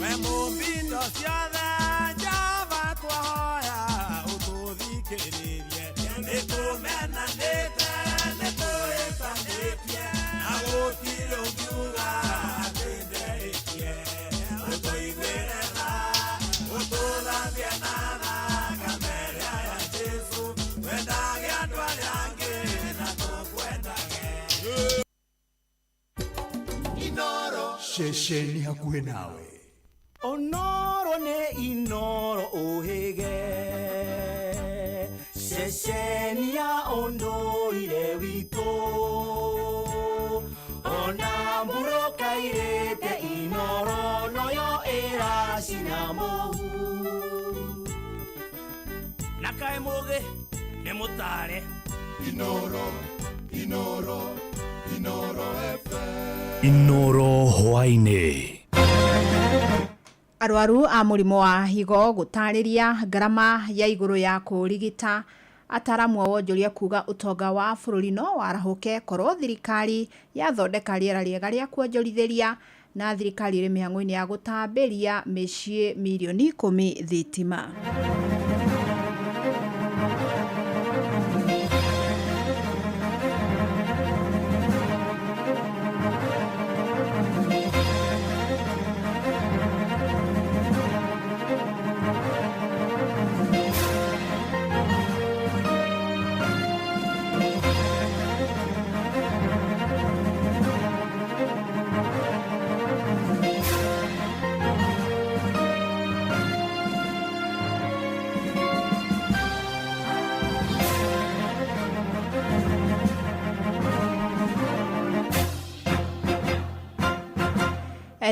We mũmbi indo ciothe Jehova twahoya ũtũthikĩrĩrie nĩtũmenanĩte nĩtũhĩtanĩtie na gũtirĩ ũngiuga atĩ ndehĩtie ũtũiguĩre tha ũtũthambie na thakame ĩrĩa ya Jesũ twendage andũ arĩa angĩ na tũkwendage. Inoro ceceni hakuhĩ nawe. Onoro nĩ Inoro ũhĩge ceceni ya ũndũire witũ ona mburũka irĩte Inoro noyo ĩracina mũhu na kaĩ mũgĩ nĩ mũtare. Inoro, Inoro, Inoro FM. Inoro hwaĩ-inĩ. Arwaru a mũrimũ wa higo gũtarĩria ngarama ya igũrũ ya kũrigita. Ataramu a wonjoria kuga ũtonga wa bũrũri no warahũke korwo thirikari yathondeka rĩera rĩega rĩa kuonjorithĩria. Na thirikari ĩrĩ mĩhang'o-inĩ ya gũtambĩria mĩciĩ mirioni 10 thitima.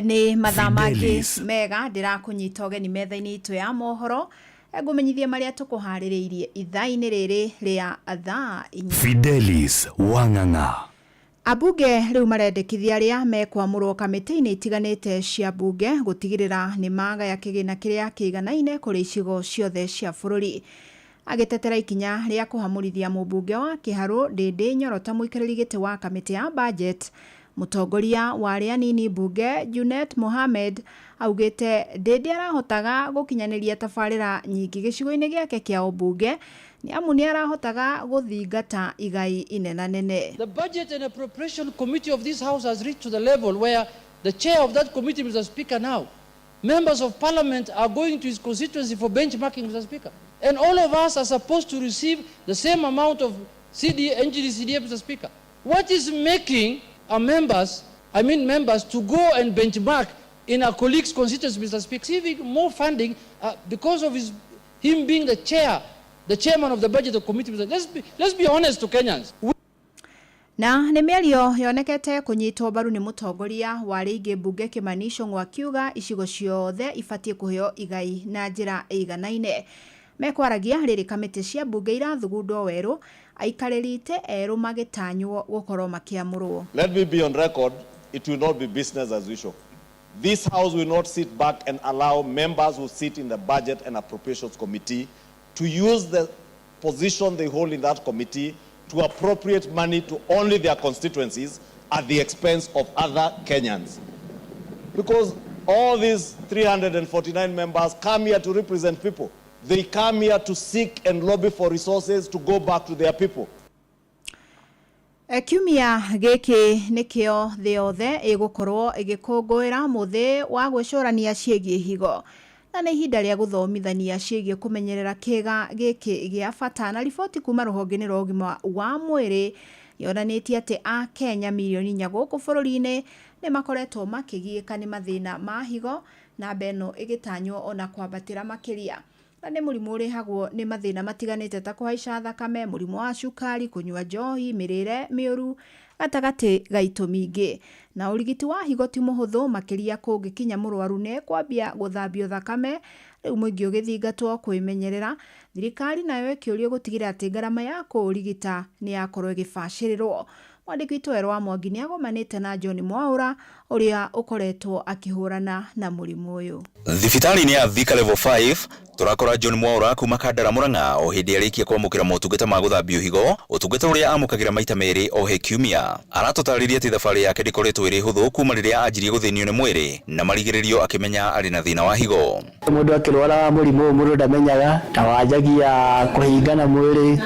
Nĩ mathaa mangĩ Fidelis. Mega ndĩrakũnyita ũgeni metha-inĩ itũ ya mohoro ngũmenyithie marĩa tũkũharĩrĩirie ithaa-inĩ rĩrĩ rĩa thaa 4. Fidelis Wang'ang'a. Ambunge rĩu marendekithia arĩa mekwamũrwo kamĩtĩ-inĩ itiganĩte cia mbunge gũtigĩrĩra nĩ magaya kĩgĩna kĩrĩa kĩiganaine kũrĩ icigo ciothe cia bũrũri. Agĩtetera ikinya rĩa kũhamũrithia mũmbunge wa Kĩharũ Ndĩndĩ Nyoro ta mũikarĩri gĩtĩ wa kamĩtĩ ya budget, mũtongoria wa arĩa anini mbunge Junet Mohamed augĩte Ndĩndĩ arahotaga gũkinyanĩria tabarĩra nyingĩ gĩcigo-inĩ gĩake kĩa ũmbunge nĩ amu nĩ arahotaga gũthingata igai inenanene. The Budget and Appropriation Committee of this House has reached to the level where the chair of that committee, Mr. Speaker, now, members of parliament are going to his constituency for benchmarking, Mr. Speaker. And all of us are supposed to receive the same amount of CD, NGD, CDF, Mr. Speaker. What is making our members, I mean members, to go and benchmark in our colleagues' constituency, Mr. Speaker, receiving more funding because of him being the chair, the chairman of the budget committee? Mr. Let's be honest to Kenyans. Na nĩ mĩario yonekete kũnyitwo mbaru nĩ mũtongoria wa arĩa aingĩ mbunge Kimani Ichung'wa akiuga icigo ciothe ibatiĩ kũheo igai na njĩra ĩiganaine. Mekwaragia rĩrĩ kamĩtĩ cia mbunge irathugundwo werũ aikarĩri itĩ erũ magĩtanywo gũkorwo makĩamũrwo. Let me be on record, it will not be business as usual. This House will not sit back and allow members who sit in the Budget and Appropriations Committee to use the position they hold in that committee to appropriate money to only their constituencies at the expense of other Kenyans. Because all these 349 members come here to represent people. They come here to seek and lobby for resources to go back to their people. Kiumia gĩkĩ nĩkĩo thĩ yothe ĩgũkorwo ĩgĩkũngũĩra mũthĩ wa gwĩcũrania ciĩgiĩ higo na nĩ ihinda rĩa gũthomithania ciĩgiĩ kũmenyerera kĩga gĩkĩ gĩa bata. Na riboti kuma rũhonge-inĩ rwa ũgima wa mwĩrĩ yonanĩtie atĩ Akenya mirioni 4 gũkũ bũrũri-inĩ nĩ makoretwo makĩgiĩka nĩ mathĩna ma higo namba ĩno ĩgĩtanywo ona kwambatĩra makĩria. Na nĩ mũrimũ ũrehagwo nĩ mathĩna matiganĩte ta kũhaica thakame, mũrimũ wa cukari, kũnyua njohi, mĩrĩre mĩũru gatagatĩ ga itũmi ingĩ. Na ũrigiti wa higo ti mũhũthũ makĩria kũngĩkinya mũrwaru nĩ kwambia gũthambio thakame, rĩu mũingĩ ũgĩthingatwo kwĩmenyerera. Thirikari nayo ĩkĩũrio gũtigĩrĩra atĩ ngarama ya kũũrigita nĩ yakorwo ĩgĩbacĩrĩrwo. Mwandĩki witũ Werũ wa Mwangi nĩ agomanĩte na John Mwaũra ũrĩa ũkoretwo akĩhũrana na mũrimũ ũyũ. Thibitarĩ-inĩ ya Thika Level 5 tũrakora John Mwaũra kuma Kandara Murang'a o hĩndĩ arĩkia kwamũkĩra motungata ma gũthambio higo, ũtungata ũrĩa amũkagĩra maita merĩ o he kiumia. Aratũtarĩria atĩ thabarĩ yake ndĩkoretwo ĩrĩ hũthũ kuma rĩrĩa anjirie gũthĩnio nĩ mwĩrĩ na marigĩrĩrio akĩmenya arĩ na thĩna wa higo. Mũndũ akĩrwara mũrimũ ũyũ mũndũ ndamenyaga ta wanjagia kũhingana mwĩrĩ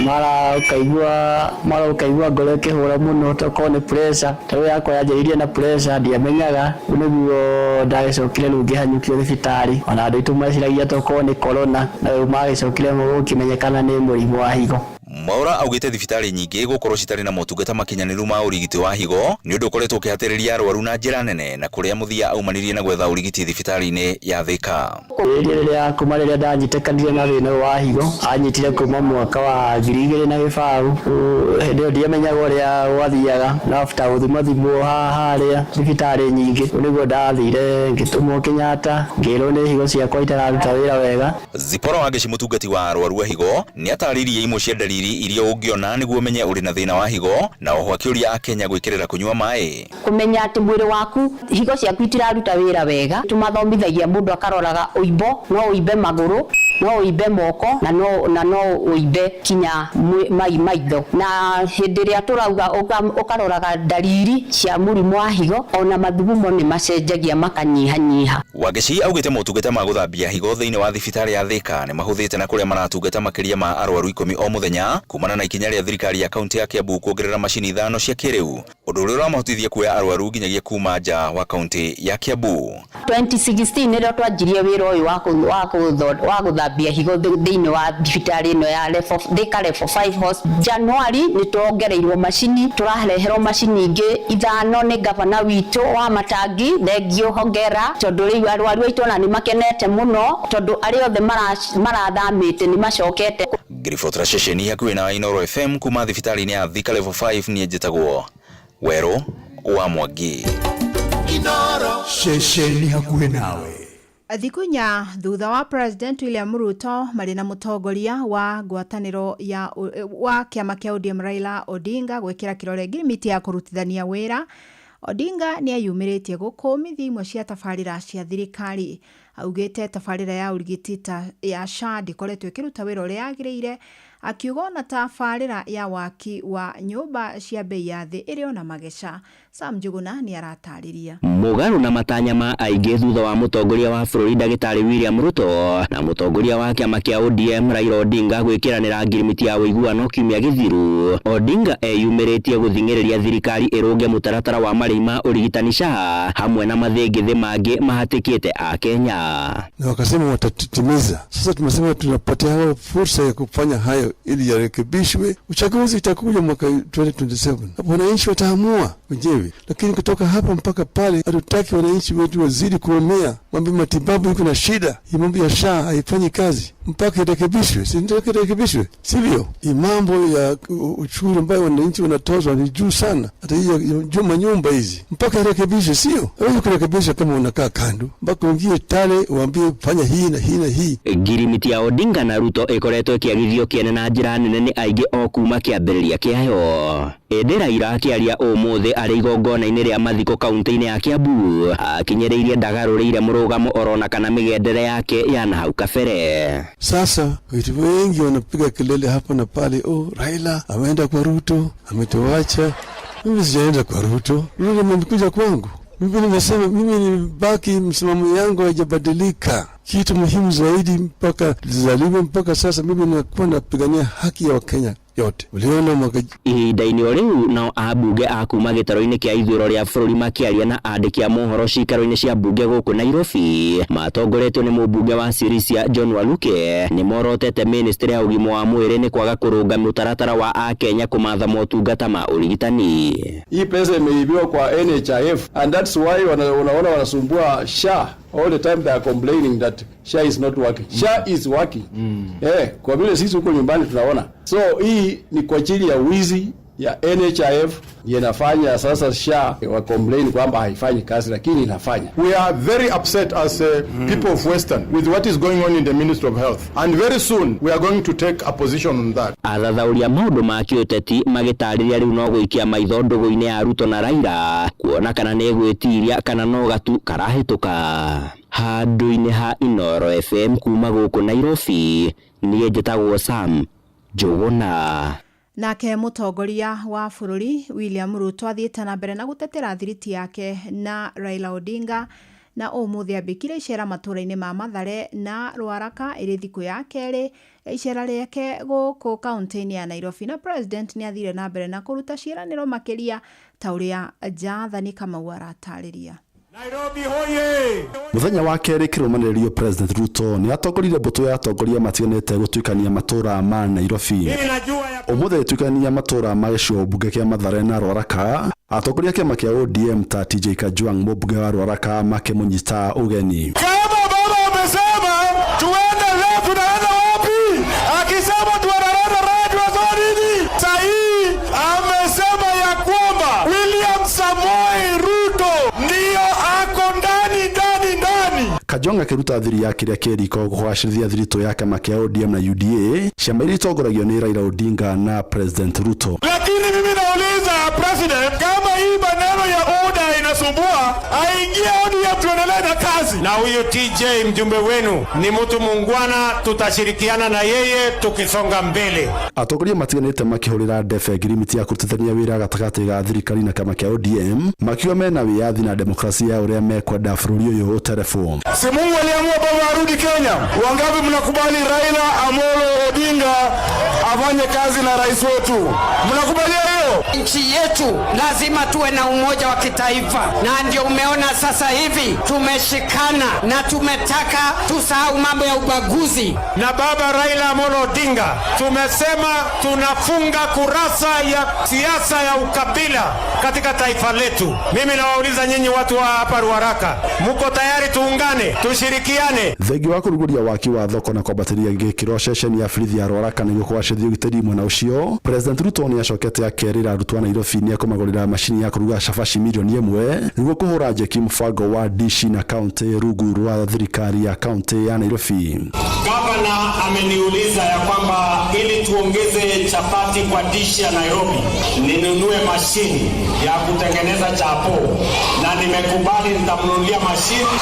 mara ũkaigua ngoro ĩkĩhũra mũno tokorwo nĩ pressure ta rĩu yakwa yanjĩrĩirie na pressure ndiamenyaga rĩu nĩguo ndagĩcokire rĩu ngĩhanyũkio thibitarĩ ona andũ aitũ meciragia tokorwo nĩ corona na rĩu magĩcokire gũkĩmenyekana nĩ mũrimũ wa higo. Mwaura augĩte thibitarĩ nyingĩ gũkorwo citarĩ na motungata makinyanĩru ma ũrigiti wa higo nĩ ũndũ ũkoretwo ũkĩhatĩrĩria arwaru na njĩra nene na kũrĩa mũthia aumanirie na gwetha ũrigiti thibitarĩ-inĩ ya Thika. Rĩrĩa kuma rĩrĩa ndanyitĩkanire na thĩna ũyũ wa higo anyitire kuma mwaka wa 2020 hĩndĩ ĩyo ndiamenyaga ũrĩa gwathiaga na after gũthimathimwo haha harĩa thibitarĩ nyingĩ nĩguo ndathire ngĩtũmwo Kenyatta ngĩrwo nĩ higo ciakwa itararuta wĩra wega. Zipporah Wangeci mũtungati wa arwaru a higo nĩ atarĩirie imwe cia ndariri iria ũngĩona nĩguo ũmenye ũrĩ na thĩna wa higo na oho akĩũria akenya gwĩkĩrĩra kũnyua maĩ. Kũmenya atĩ mwĩrĩ waku higo ciaku itiraruta wĩra wega tũmathomithagia mũndũ akaroraga ũimbo no ũimbe magũrũ no ũimbe moko na no ũimbe kinya mai maitho na hĩndĩ ĩrĩa tũrauga ũkaroraga ndariri cia mũrimũ wa higo ona mathugumo nĩ macenjagia makanyihanyiha. Wangeci augĩte motungata ma gũthambia higo thĩinĩ wa thibitarĩ ya Thika nĩ mahũthĩte na kũrĩa maratungata makĩria ma arwaru 10 o mũthenya kumana na ikinya rĩa thirikari ya kaunti ya Kiambu kuongerera macini 5 cia kĩrĩu ũndũ ũrĩa ũramahotithia kuoya arwaru nginyagia kuma nja wa kaunti ya Kiambu. 2016 nĩrĩo twanjirie wĩra ũyũ wa gũthambia higo thĩinĩ wa thibitarĩ ĩno ya Thika Level 5 Hospital. January nĩ tuongereirwo macini tũrareherwo macini ingĩ 5 nĩ gavana witũ wa Matangi thengio hongera tondũ rĩu arwaru aitũ ona nĩ makenete mũno tondũ arĩa othe marathamĩte nĩ macokete. Ngĩribotera ceceni hakuhĩ na Inooro FM kuma thibitarĩ-inĩ ya Thika Level 5 niĩ njĩtagwo Werũ wa Mwangi. Inooro ceceni hakuhĩ nawe. Thikũ inya thutha wa President William Ruto marĩ na mũtongoria wa ngwatanĩro ya wa kĩama kĩa ODM Raila Odinga gwĩkĩra kĩrore ngirimiti ya kũrutithania wĩra, Odinga nĩ eyumĩrĩtie gũkũmithia imwe cia tabarĩra cia thirikari. Augĩte tabarĩra ya ũrigiti ta ya SHA ndĩkoretwo ĩkĩruta wĩra ũrĩa yagĩrĩire, akiuga ona tabarĩra ya waki wa nyũmba cia bei ya thĩ ĩrĩ ona mageca. Sam Njuguna nĩ aratarĩria. Mũgarũ na matanya ma aingĩ thutha wa mũtongoria wa bũrũri ndagĩtarĩ William Ruto na mũtongoria wa kĩama kĩa ODM Raila Odinga gwĩkĩranĩra ngirimiti ya ũiguano kiumia gĩthiru, Odinga eyumĩrĩtie gũthing'ĩrĩria thirikari ĩrũnge mũtaratara wa marĩhi ma ũrigitani SHA hamwe na mathĩngĩthĩ mangĩ mahatĩkĩte Akenya. Na wakasema watatimiza. Sasa tumesema tunapatia hao fursa ya kufanya hayo ili yarekebishwe. Uchaguzi itakuja mwaka 2027. Hapo wananchi wataamua wenyewe. Lakini kutoka hapa mpaka pale hatutaki wananchi wetu wazidi kuomea. Mambo matibabu iko na shida. Hii mambo ya SHA haifanyi kazi mpaka irekebishwe. Si ndio irekebishwe? Sivyo? Hii mambo ya ushuru ambayo wananchi wanatozwa ni juu sana. Hata hii ya nyumba hizi mpaka irekebishwe, sio? Hawezi kurekebisha kama unakaa kando. Mpaka uingie tale uambie fanya hii na hii na hii. Ngirimiti ya Odinga na Ruto ĩkoretwo ĩkĩagithio kĩene na njĩra nene nĩ aingĩ o kuma kĩambĩrĩria kĩayo. Ĩndĩ Raila akĩaria ũmũthĩ arĩ igongona-inĩ rĩa mathiko kaunti-inĩ ya Kiambu akinyĩrĩirie ndagarũrĩire mũrũgamo orona kana mĩgendere yake ya na hau kabere. Sasa watu wengi wanapiga kelele hapa na pale, oh, Raila ameenda kwa Ruto, ametuacha. Mimi sijaenda kwa Ruto, Ruto amekuja kwangu. Mimi nimesema mimi nibaki, msimamo yangu haijabadilika. Kitu muhimu zaidi mpaka zaliwe mpaka sasa mimi nakuwa napigania haki ya Wakenya yote. Uliona mwaka ihinda-inĩ o rĩu nao ambunge a kuma gĩtarũ-inĩ kĩa ithurano rĩa bũrũri makĩaria na andĩki a mohoro ciikaro-inĩ cia mbunge gũkũ Nairobi matongoretio nĩ mũmbunge wa Sirisia John Waluke nĩ morotete ministry ya ũgima wa mwĩrĩ nĩ kwaga kũrũnga mũtaratara wa akenya kũmatha motungata ma ũrigitani. Hii pesa imeibiwa kwa NHIF and that's why unaona wanasumbua SHA all the time. They are complaining that SHA is not working. SHA is working. Kwa vile sisi huko nyumbani tunaona. So hii ni kwa ajili ya wizi ya NHIF ndiyo inafanya sasa SHA wa complain kwamba haifanyi kazi, lakini inafanya. We are very upset as people of Western with what is going on in the Ministry of Health, and very soon we are going to take a position on that. Athathaũri a maũndũ ma kĩũteti magĩtarĩria rĩu no gũikia maitho ndũgũ-inĩ ya Ruto na Raila kuona kana nĩ ĩgwĩtiria kana no gatu karahĩtũka. Handũ-inĩ ha Inooro FM kuma gũkũ Nairobi, niĩ njĩtagwo Sam Njũgũna. Nake mũtongoria wa bũrũri William Ruto athiĩte na mbere na gũtetera thiriti yake na Raila Odinga, na ũmũthĩ ambĩkire icera matũũra-inĩ ma Mathare na Ruaraka ĩrĩ thikũ ya kerĩ ya icera rĩake gũkũ kaunti-inĩ ya Nairobi, na president nĩ athire na mbere na kũruta ciĩranĩro makĩria ta ũrĩa Jathani Kamau aratarĩria. Nairobi hoye! Muthenya wa kerĩ kĩrũmanĩrĩrio, President Ruto nĩ atongoririe mbũtũ ya atongoria matiganĩte gũtuĩkania matũũra ma Nairobi. Ũmũthĩ agĩtuĩkania matũũra ma gĩcigo mbunge kĩa Mathare na Ruaraka, atongoria a kĩama kĩa ODM ta TJ Kajwang', mũmbunge wa Ruaraka, makĩmũnyita ũgeni. Kama baba amesema tuende left, tunaenda wapi? Akisema tunaenda right, tunasema nini? Sahii amesema ya kwamba William Samoei Ruto ndio ako ndani ndani ndani. Kajwang' akĩruta thiri ya kĩrĩa kĩ riko kũgacĩrithia thiritũ ya kĩama kĩa ODM na UDA, ciama iria itongoragio nĩ Raila Odinga na President Ruto. Lakini mimi nauliza president, kama hii maneno ya UDA inasumbua, aingie ODM tuendelee na kazi. Na huyu TJ mjumbe wenu ni mtu muungwana, tutashirikiana na yeye tukisonga mbele. Atongoria matiganĩte makĩhũrĩra ndebe ngirimiti ya kũrutithania wĩra gatagatĩ ga thirikari na kĩama kĩa ODM, makiuga mena wĩyathi na demokrasia ya ũrĩa mekwenda bũrũri ũyũ ũterebwo. Si Mungu aliamua baba arudi Kenya? Wangapi mnakubali Raila Amolo Odinga afanye kazi na rais wetu? Mnakubalia hiyo? Nchi yetu lazima tuwe na umoja wa kitaifa, na ndio umeona sasa hivi tumeshikana na tumetaka tusahau mambo ya ubaguzi. Na baba Raila Amolo Odinga tumesema tunafunga kurasa ya siasa ya ukabila katika taifa letu. Mimi nawauliza nyinyi watu wa hapa Ruaraka, muko tayari tuungane, tushirikiane? Thengia wa kũrugũria waki wa thoko na kwambatĩria gĩkĩro ceceni ya borithi ya Ruaraka nĩguo kũgacĩrithia ũgitĩri mwena ũcio, President Ruto nĩ acokete akerĩra arutwo a Nairobi nĩ ekũmagũrĩra macini ya kũruga cabaci milioni 1 nĩguo kũhũra njeki mũbango wa dishi na kaunti rungu rwa thirikari ya kaunti ya Nairobi. Gavana ameniuliza ya kwamba ili tuongeze chapati kwa dishi ya Nairobi ninunue mashini ya kutengeneza chapo, na nimekubali, nitamnunulia mashini.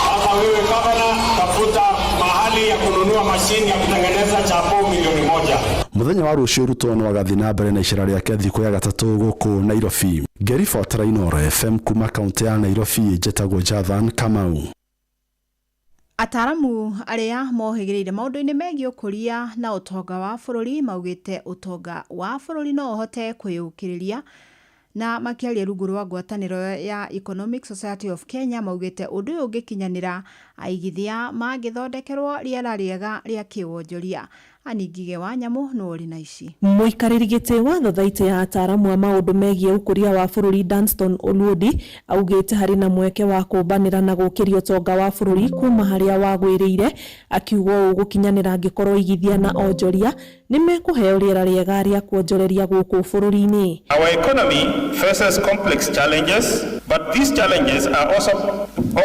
Sasa wewe gavana, tafuta mahali ya kununua mashini ya kutengeneza chapo milioni 1. Muthenya wa rũciũ Ruto no agathiĩ na mbere na icera rĩake thikũ ya gatatũ gũkũ Nairobi. Ngĩribotera Inooro FM kuma kaunti ya Nairobi, njĩtagwo Jathan Kamau. Ataramu arĩa mohĩgĩrĩire maũndũ-inĩ megiĩ ũkũria na ũtonga wa bũrũri maugĩte ũtonga wa bũrũri no ũhote kwĩyũkĩrĩria, na makĩaria rungu rwa ngwatanĩro ya Economic Society of Kenya maugĩte ũndũ ũyũ ũngĩkinyanĩra aigithia mangĩthondekerwo rĩera rĩega rĩa kĩwonjoria. Aningige wa nyamũ nũ ũrĩ na ici. Mũikarĩri gĩtĩ wa thothaitĩ ya ataramu a maũndũ megiĩ ũkũria wa bũrũri Danstan Oluodi augĩte harĩ na mweke wa kũmbanĩra na gũkĩria ũtonga wa bũrũri kuma harĩa wagwĩrĩire, akiuga ũũ gũkinyanĩra angĩkorwo aigithia na onjoria nĩ mekũheo rĩera rĩega rĩa kuonjoreria gũkũ bũrũri-inĩ. Our economy faces complex challenges, but these challenges are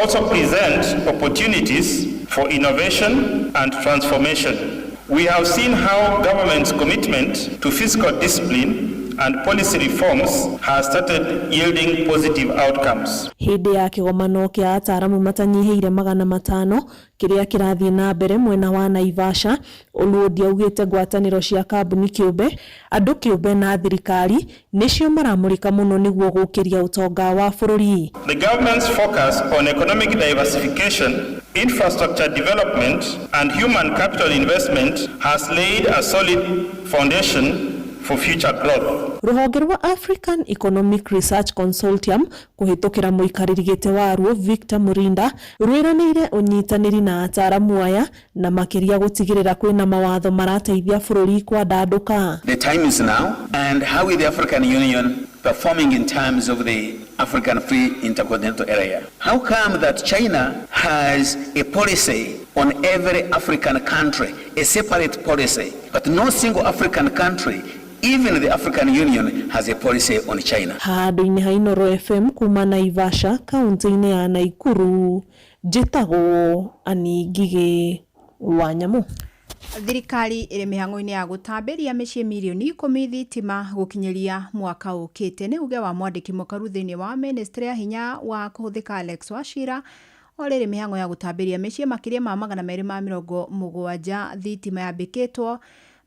also present opportunities for innovation and transformation. We have seen how government's commitment to fiscal discipline and policy reforms has started yielding positive outcomes. Hĩndĩ ya kĩgomano kĩa ataramu matanyihĩire 500 kĩrĩa kĩrathiĩ na mbere mwena wa Naivasha, Oluodi augĩte ngwatanĩro cia kambuni kĩũmbe, andũ kĩũmbe na thirikari nĩcio maramũrĩka mũno nĩguo gũkĩria ũtonga wa bũrũri. The government's focus on economic diversification, infrastructure development and human capital investment has laid a solid foundation for future growth. Rũhonge rwa African Economic Research Consortium kũhĩtũkĩra mũikarĩri gĩtĩ waruo Victor Murinda rwĩranĩire ũnyitanĩri na ataramu aya na makĩria gũtigĩrĩra kwĩna mawatho marateithia bũrũri kwandandũka. The time is now, and how is the African Union performing in terms of the African Free Intercontinental Area? How come that China has a policy on every African country, a separate policy, but no single African country Even the African Union has a policy on China. Handũ-inĩ ha Inooro FM kuma Naivasha kaunti-inĩ ya Nakuru, njĩtagwo Ann Ngigĩ wa Nyamu. Thirikari ĩrĩ mĩhang'o-inĩ ya gũtambĩria mĩciĩ mirioni 10 thitima gũkinyĩria mwaka ũkĩte. Nĩ uge wa mwandĩki mũkaru thĩinĩ wa ministry ya hinya wa kũhũthĩka Alex Wachira, o rĩrĩ mĩhang'o ya gũtambĩria mĩciĩ makĩria ma 270 thitima yambĩkĩtwo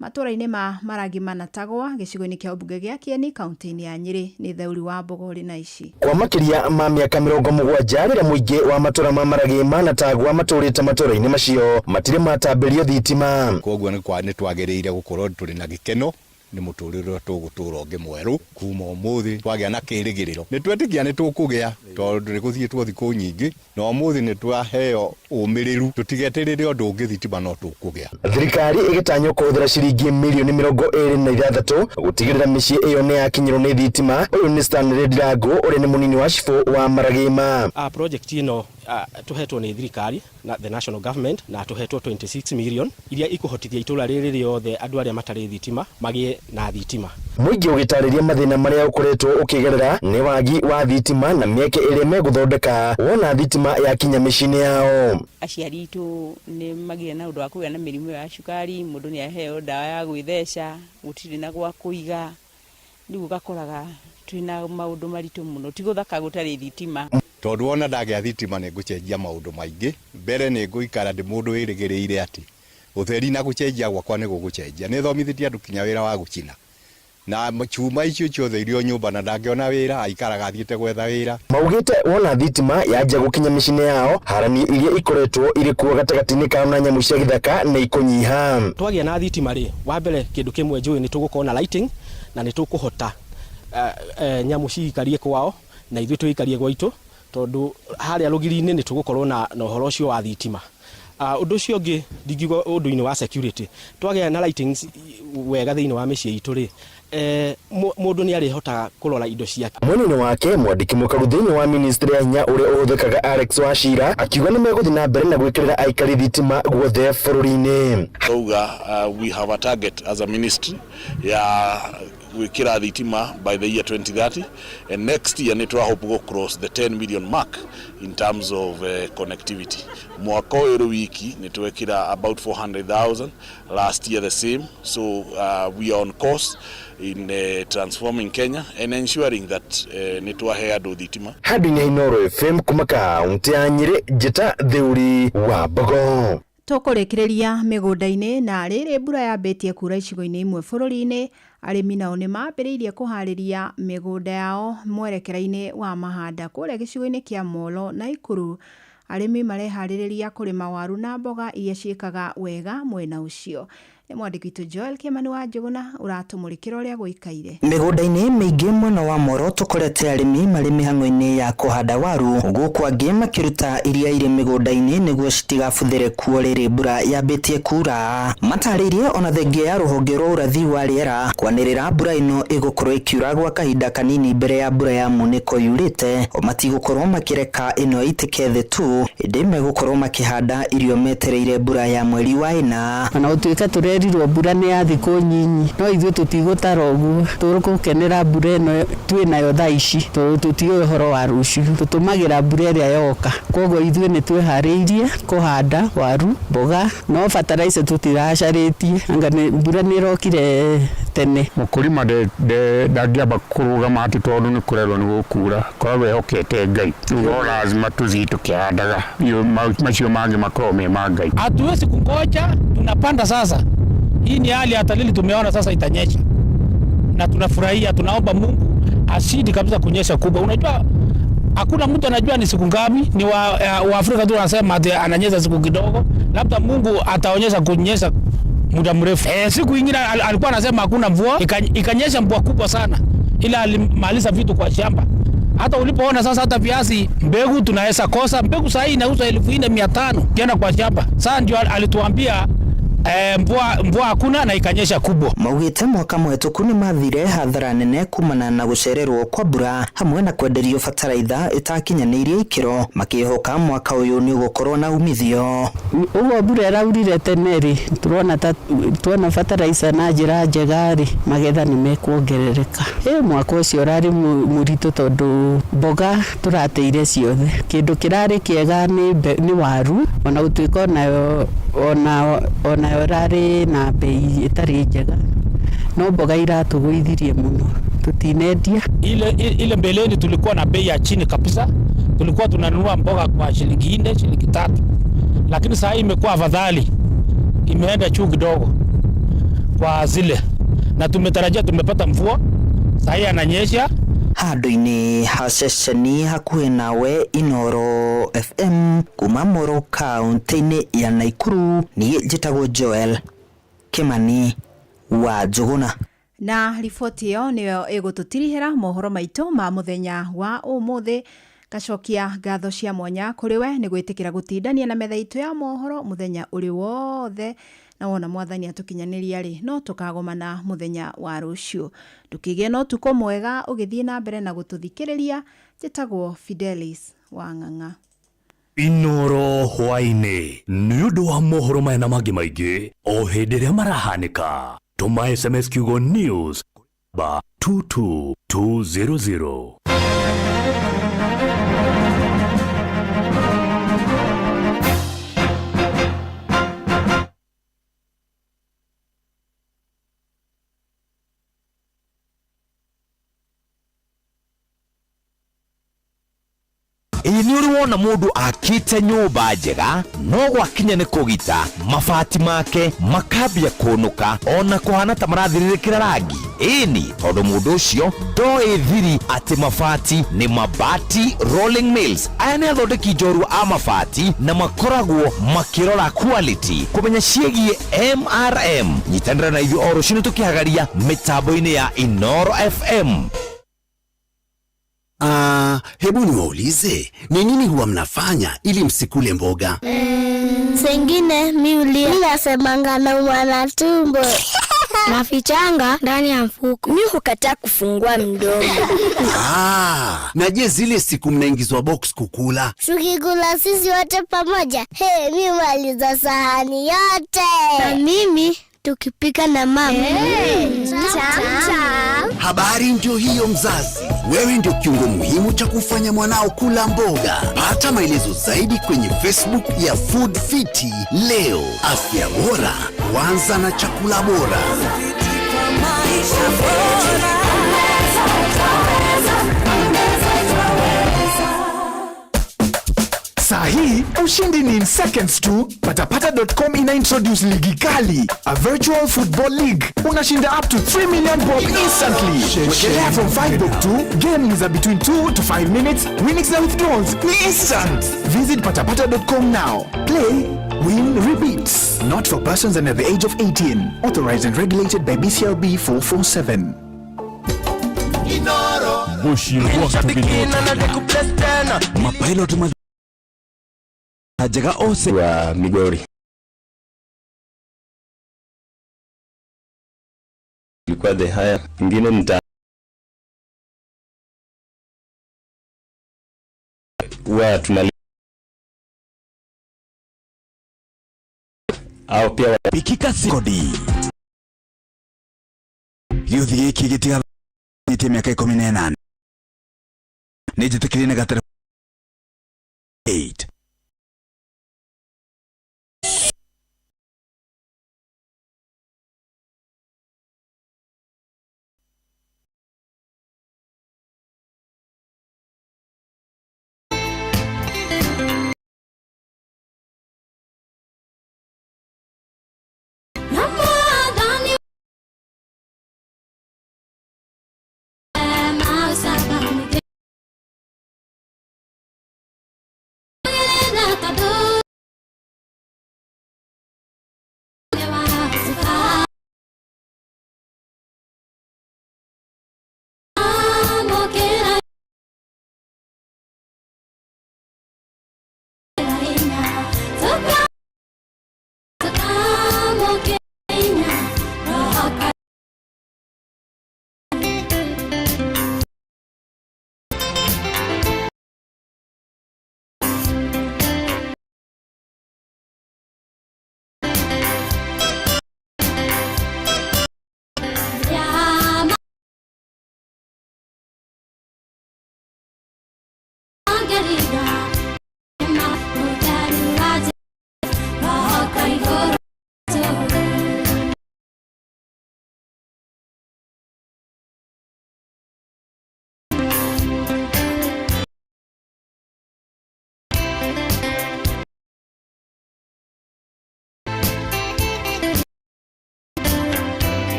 matũũra-inĩ ma Maragima na Tagwa gĩcigo-inĩ kĩa ũmbunge gĩa Kieni kaunti-inĩ ya Nyĩrĩ. Nĩ Theuri wa Mbogo ũrĩ na ici. Kwa makĩria ma mĩaka 70 rĩrĩa mũingĩ wa matũũra ma Maragima na Tagwa matũũrĩte matũũra-inĩ macio matirĩ matambĩrio thitima. Koguo nĩ twagĩrĩire gũkorwo tũrĩ na gĩkeno nĩ mũtũrĩre ũrĩa tũgũtũra ũngĩ mwerũ kuma ũmũthĩ twagĩa na kĩrĩgĩrĩro. Nĩ twetĩkia nĩ tũkũgĩa tondũ nĩ gũthiĩtwo thikũ nyingĩ na ũmũthĩ nĩ twaheo ũmĩrĩru tũtigeterere ũndũ ũngĩ, thitima no tũkũgĩa. Thirikari ĩgĩtanywo kũhũthĩra ciringi mirioni 26 gũtigĩrĩra mĩciĩ ĩyo nĩ yakinyĩrwo nĩ thitima. Ũyũ nĩ Stanley Ndirango ũrĩa nĩ mũnini wa cibũ wa Maragima. Project ĩno tũhetwo nĩ thirikari na the national government na tũhetwo 26 million iria ikũhotithia itũra rĩrĩ rĩothe andũ arĩa matarĩ thitima magĩe na thitima. Mũingĩ ũgĩtarĩria mathĩna marĩa ũkoretwo ũkĩgerera nĩ wagi wa thitima na mĩeke ĩrĩa megũthondeka wona thitima yakinya mĩciĩ-inĩ yao. Aciari itũ nĩ magire na ũndũ wa kũgĩa na mĩrimũ ya cukari, mũndũ nĩ aheo ndawa ya gwĩtheca, gũtirĩ na gwa kũiga, rĩu ũgakoraga twĩna maũndũ maritũ mũno, ti gũthaka gũtarĩ thitima. Tondũ wona ndagĩa thitima nĩ ngũcenjia maũndũ maingĩ. Mbere nĩ ngũikara ndĩ mũndũ wĩrĩgĩrĩire atĩ ũtheri na gũcenjia gwakwa nĩ gũgũcenjia. Nĩ thomithĩtie andũ kinya wĩra wa gũcina na chuma icio ciothe irio nyũmba na ndangĩona wĩra aikaraga athiĩte gwetha wĩra. Maugĩte wona thitima yanjia gũkinya mĩciĩ-inĩ yao harani iria ikoretwo irĩ kuo gatagatĩ-inĩ kao na nyamũ cia gĩthaka nĩ ikũnyiha. Twagĩa na thitima rĩ, wa mbere kĩndũ kĩmwe njũĩ nĩ tũgũkorwo na lighting na nĩ tũkũhota nyamũ ciikarie kwao na ithuĩ tũikarie gwaitũ tondũ harĩa rũgiri-inĩ nĩ tũgũkorwo na ũhoro ũcio wa thitima. Ũndũ ũcio ũngĩ ndingiuga ũndũ-inĩ wa security, twagĩa na lightings wega thĩinĩ wa mĩciĩ itũ rĩ, mũndũ nĩ arĩhotaga kũrora indo ciake. Mwena-inĩ wake mwandĩki mũkaru thĩinĩ wa ministry ya hinya ũrĩa ũhũthĩkaga Alex Wachira akiuga nĩ megũthiĩ na mbere na gwĩkĩrĩra aikari thitima guothe bũrũri-inĩ. Twauga we have a target as a ministry ya gwĩkĩra thitima by the year 2030 and next year nĩ twa hope go cross the 10 million mark in terms of connectivity. Mwaka ũyũ wiki nĩ twekĩra about 400,000, last year the same, so we are on course in transforming Kenya and ensuring that nĩ twahe andũ thitima. Handũ-inĩ ha Inooro FM kuma kaunti ya Nyĩrĩ, njĩta Theuri wa Mbogo. Tũkũrĩkĩrĩria mĩgũnda-inĩ na rĩrĩ mbura yambĩtie kura icigo-inĩ imwe bũrũri-inĩ, arĩmi nao nĩ mambĩrĩirie kũharĩria mĩgũnda yao mwerekera-inĩ wa mahanda. Kũrĩa gĩcigo-inĩ kĩa Molo na Ikuru, arĩmi mareharĩrĩria kũrĩma waru na mboga iria ciĩkaga wega mwena ũcio. Nĩ mwandĩki witũ Joel Kĩmani wa Njũgũna ũratũmũrĩkĩra ũrĩa gũikaire. Mĩgũnda-inĩ mĩingĩ mwena wa Moro tũkorete arĩmi marĩ mĩhang'o-inĩ ya kũhanda waru, gũkũ angĩ makĩruta iria irĩ mĩgũnda-inĩ nĩguo citigabuthĩre kuo rĩrĩ mbura yambĩtie kura. Matarĩirie ona thengia ya rũhonge rwa ũrathi wa rĩera kwanĩrĩra mbura ĩno ĩgũkorwo ĩkiura gwa kahinda kanini mbere ya mbura ya munĩko yurĩte, o matigũkorwo makĩreka ĩno ĩitĩke thĩ tu, ĩndĩ megũkorwo makĩhanda irio metereire mbura ya mweri wa ĩna. Ona gũtuĩka tũrerirwo mbura nĩ ya thikũ nyinyi, no ithuĩ tũtigũtara ũguo, tũgũkenera mbura ĩno twĩ nayo thaa ici, tondũ tũtiũĩ ũhoro wa rũciũ, tũtũmagĩra mbura ĩrĩa yoka. Koguo ithuĩ nĩ twĩharĩirie kũhanda waru, mboga, no fertilizer tũtiracarĩtie, anga mbura nĩ ĩrokire tene. Mũkũrima ndangĩamba kũrũgama atĩ tondũ nĩ kũrerwo nĩ gũkura, koragwo ehokete Ngai. Rĩu no lazima tũthiĩ tũkĩhandaga, macio mangĩ makoragwo me ma Ngai. Hatuwezi kungoja, tunapanda sasa. Hii ni hali ya talili tumeona sasa itanyesha. Na tunafurahia, tunaomba Mungu asidi kabisa kunyesha kubwa. Unajua hakuna mtu anajua ni siku ngapi, ni wa Afrika tu wanasema ati ananyesha siku kidogo, labda Mungu ataonyesha kunyesha muda mrefu. Siku nyingine alikuwa anasema hakuna mvua, ikanyesha mvua kubwa sana, ila alimaliza vitu kwa shamba. Hata ulipoona sasa hata viazi mbegu tunaweza kosa, mbegu saa hii inauzwa 4,500 kienda kwa shamba. Sasa ndio alituambia Mvua hakuna na ikanyesha kubwa. Maugĩte mwaka mũhetũku nĩ mathire hathara nene kumana na gũcererwo kwa mbura hamwe na kwenderio bataraitha ĩtakinyanĩirie ikĩro, makĩhoka mwaka ũyũ nĩ ũgũkorwo na umithio. Ũguo mbura ĩraurire tene rĩ, tũrona ta tuona bataraitha na njĩra njega rĩ, magetha nĩ mekuongerereka. Mwaka ũcio ũrarĩ mũritũ tondũ mboga tũrateire ciothe. Kĩndũ kĩrarĩ kĩega nĩ waru, ona gũtuĩka onayo ĩrarĩ na bei ĩtarĩ njega, no mboga iratũgũithirie mũno, tutinendia. Ile mbeleni tulikuwa na bei ya chini kabisa, tulikuwa tunanunua mboga kwa shilingi 4, shilingi 3, lakini saa hii imekuwa afadhali, imeenda juu kidogo kwa zile, na tumetarajia tumepata mvua, saa hii ananyesha. Handũ-inĩ ha ceceni hakuhĩ nawe Inoro FM kuma Moro kaunti-inĩ ya Nakuru, niĩ njĩtagwo Joel Kimani wa Njũgũna. Na riboti ĩyo nĩyo ĩgũtũtirihĩra mohoro maitũ ma mũthenya wa ũmũthĩ. Ngacokia ngatho cia mwanya kũrĩ we nĩ gwĩtĩkĩra gũtindania na metha itũ ya mohoro mũthenya ũrĩ wothe, na wona mwathani atũkinyanĩria rĩ, no tũkagomana mũthenya wa rũciũ. Ndũkĩgĩe na ũtukũ mwega ũgĩthiĩ na mbere na gũtũthikĩrĩria. Njĩtagwo Fidelis Wang'ang'a. Inoro hwaĩ-inĩ nĩ ũndũ wa mohoro maya na mangĩ maingĩ o hĩndĩ ĩrĩa marahanĩka. Tũma SMS kiugo news ba 22200. Ĩĩ nĩ ũrĩ wona mũndũ akĩte nyũmba njega no gwakinya nĩ kũgita mabati make makambia kũnũka ona kũhana ta marathirĩrĩkĩra rangi. Ĩni tondũ mũndũ ũcio ndoĩ thiri atĩ mabati nĩ Mabati Rolling Mills. Aya nĩ athondeki njorua a mabati na makoragwo makĩrora quality kũmenya ciĩgiĩ MRM. Nyitanĩra na ithuĩ o rũcinĩ tũkĩhagaria mĩtambo-inĩ ya Inoro FM. Hebu niwaulize, ni nini huwa mnafanya ili msikule mboga? Sengine mi ulia. Mi nasemanga naumwa na tumbo. Nafichanga ndani ya mfuko. Mi hukataa kufungua mdomo. Na je zile siku mnaingizwa box kukula? Tukikula sisi wote pamoja, hey, mi maliza sahani yote. Na mimi tukipika na mama. Tam. Habari ndio hiyo mzazi. Wewe ndio kiungo muhimu cha kufanya mwanao kula mboga. Pata maelezo zaidi kwenye Facebook ya Food Fiti leo. Afya bora, huanza na chakula bora. Sahi, ushindi ni in seconds tu. Patapata.com ina introduce ligi kali, a virtual football league. Unashinda up to 3 million bob instantly. Wekelea from 5 bob to game is between 2 to 5 minutes. Winnings na withdrawals ni instant. Visit patapata.com now. Play, win, repeat. Not for persons under the age of 18. Authorized and regulated by BCLB 447. Mapilot njega ose wa Migori ilikuwa the higher ingine nita huwa tuna au pia pikika sikodi gĩũthi gĩkĩ gĩtigathĩtie mĩaka 18 nĩ njĩtĩkĩrie na gatare 8.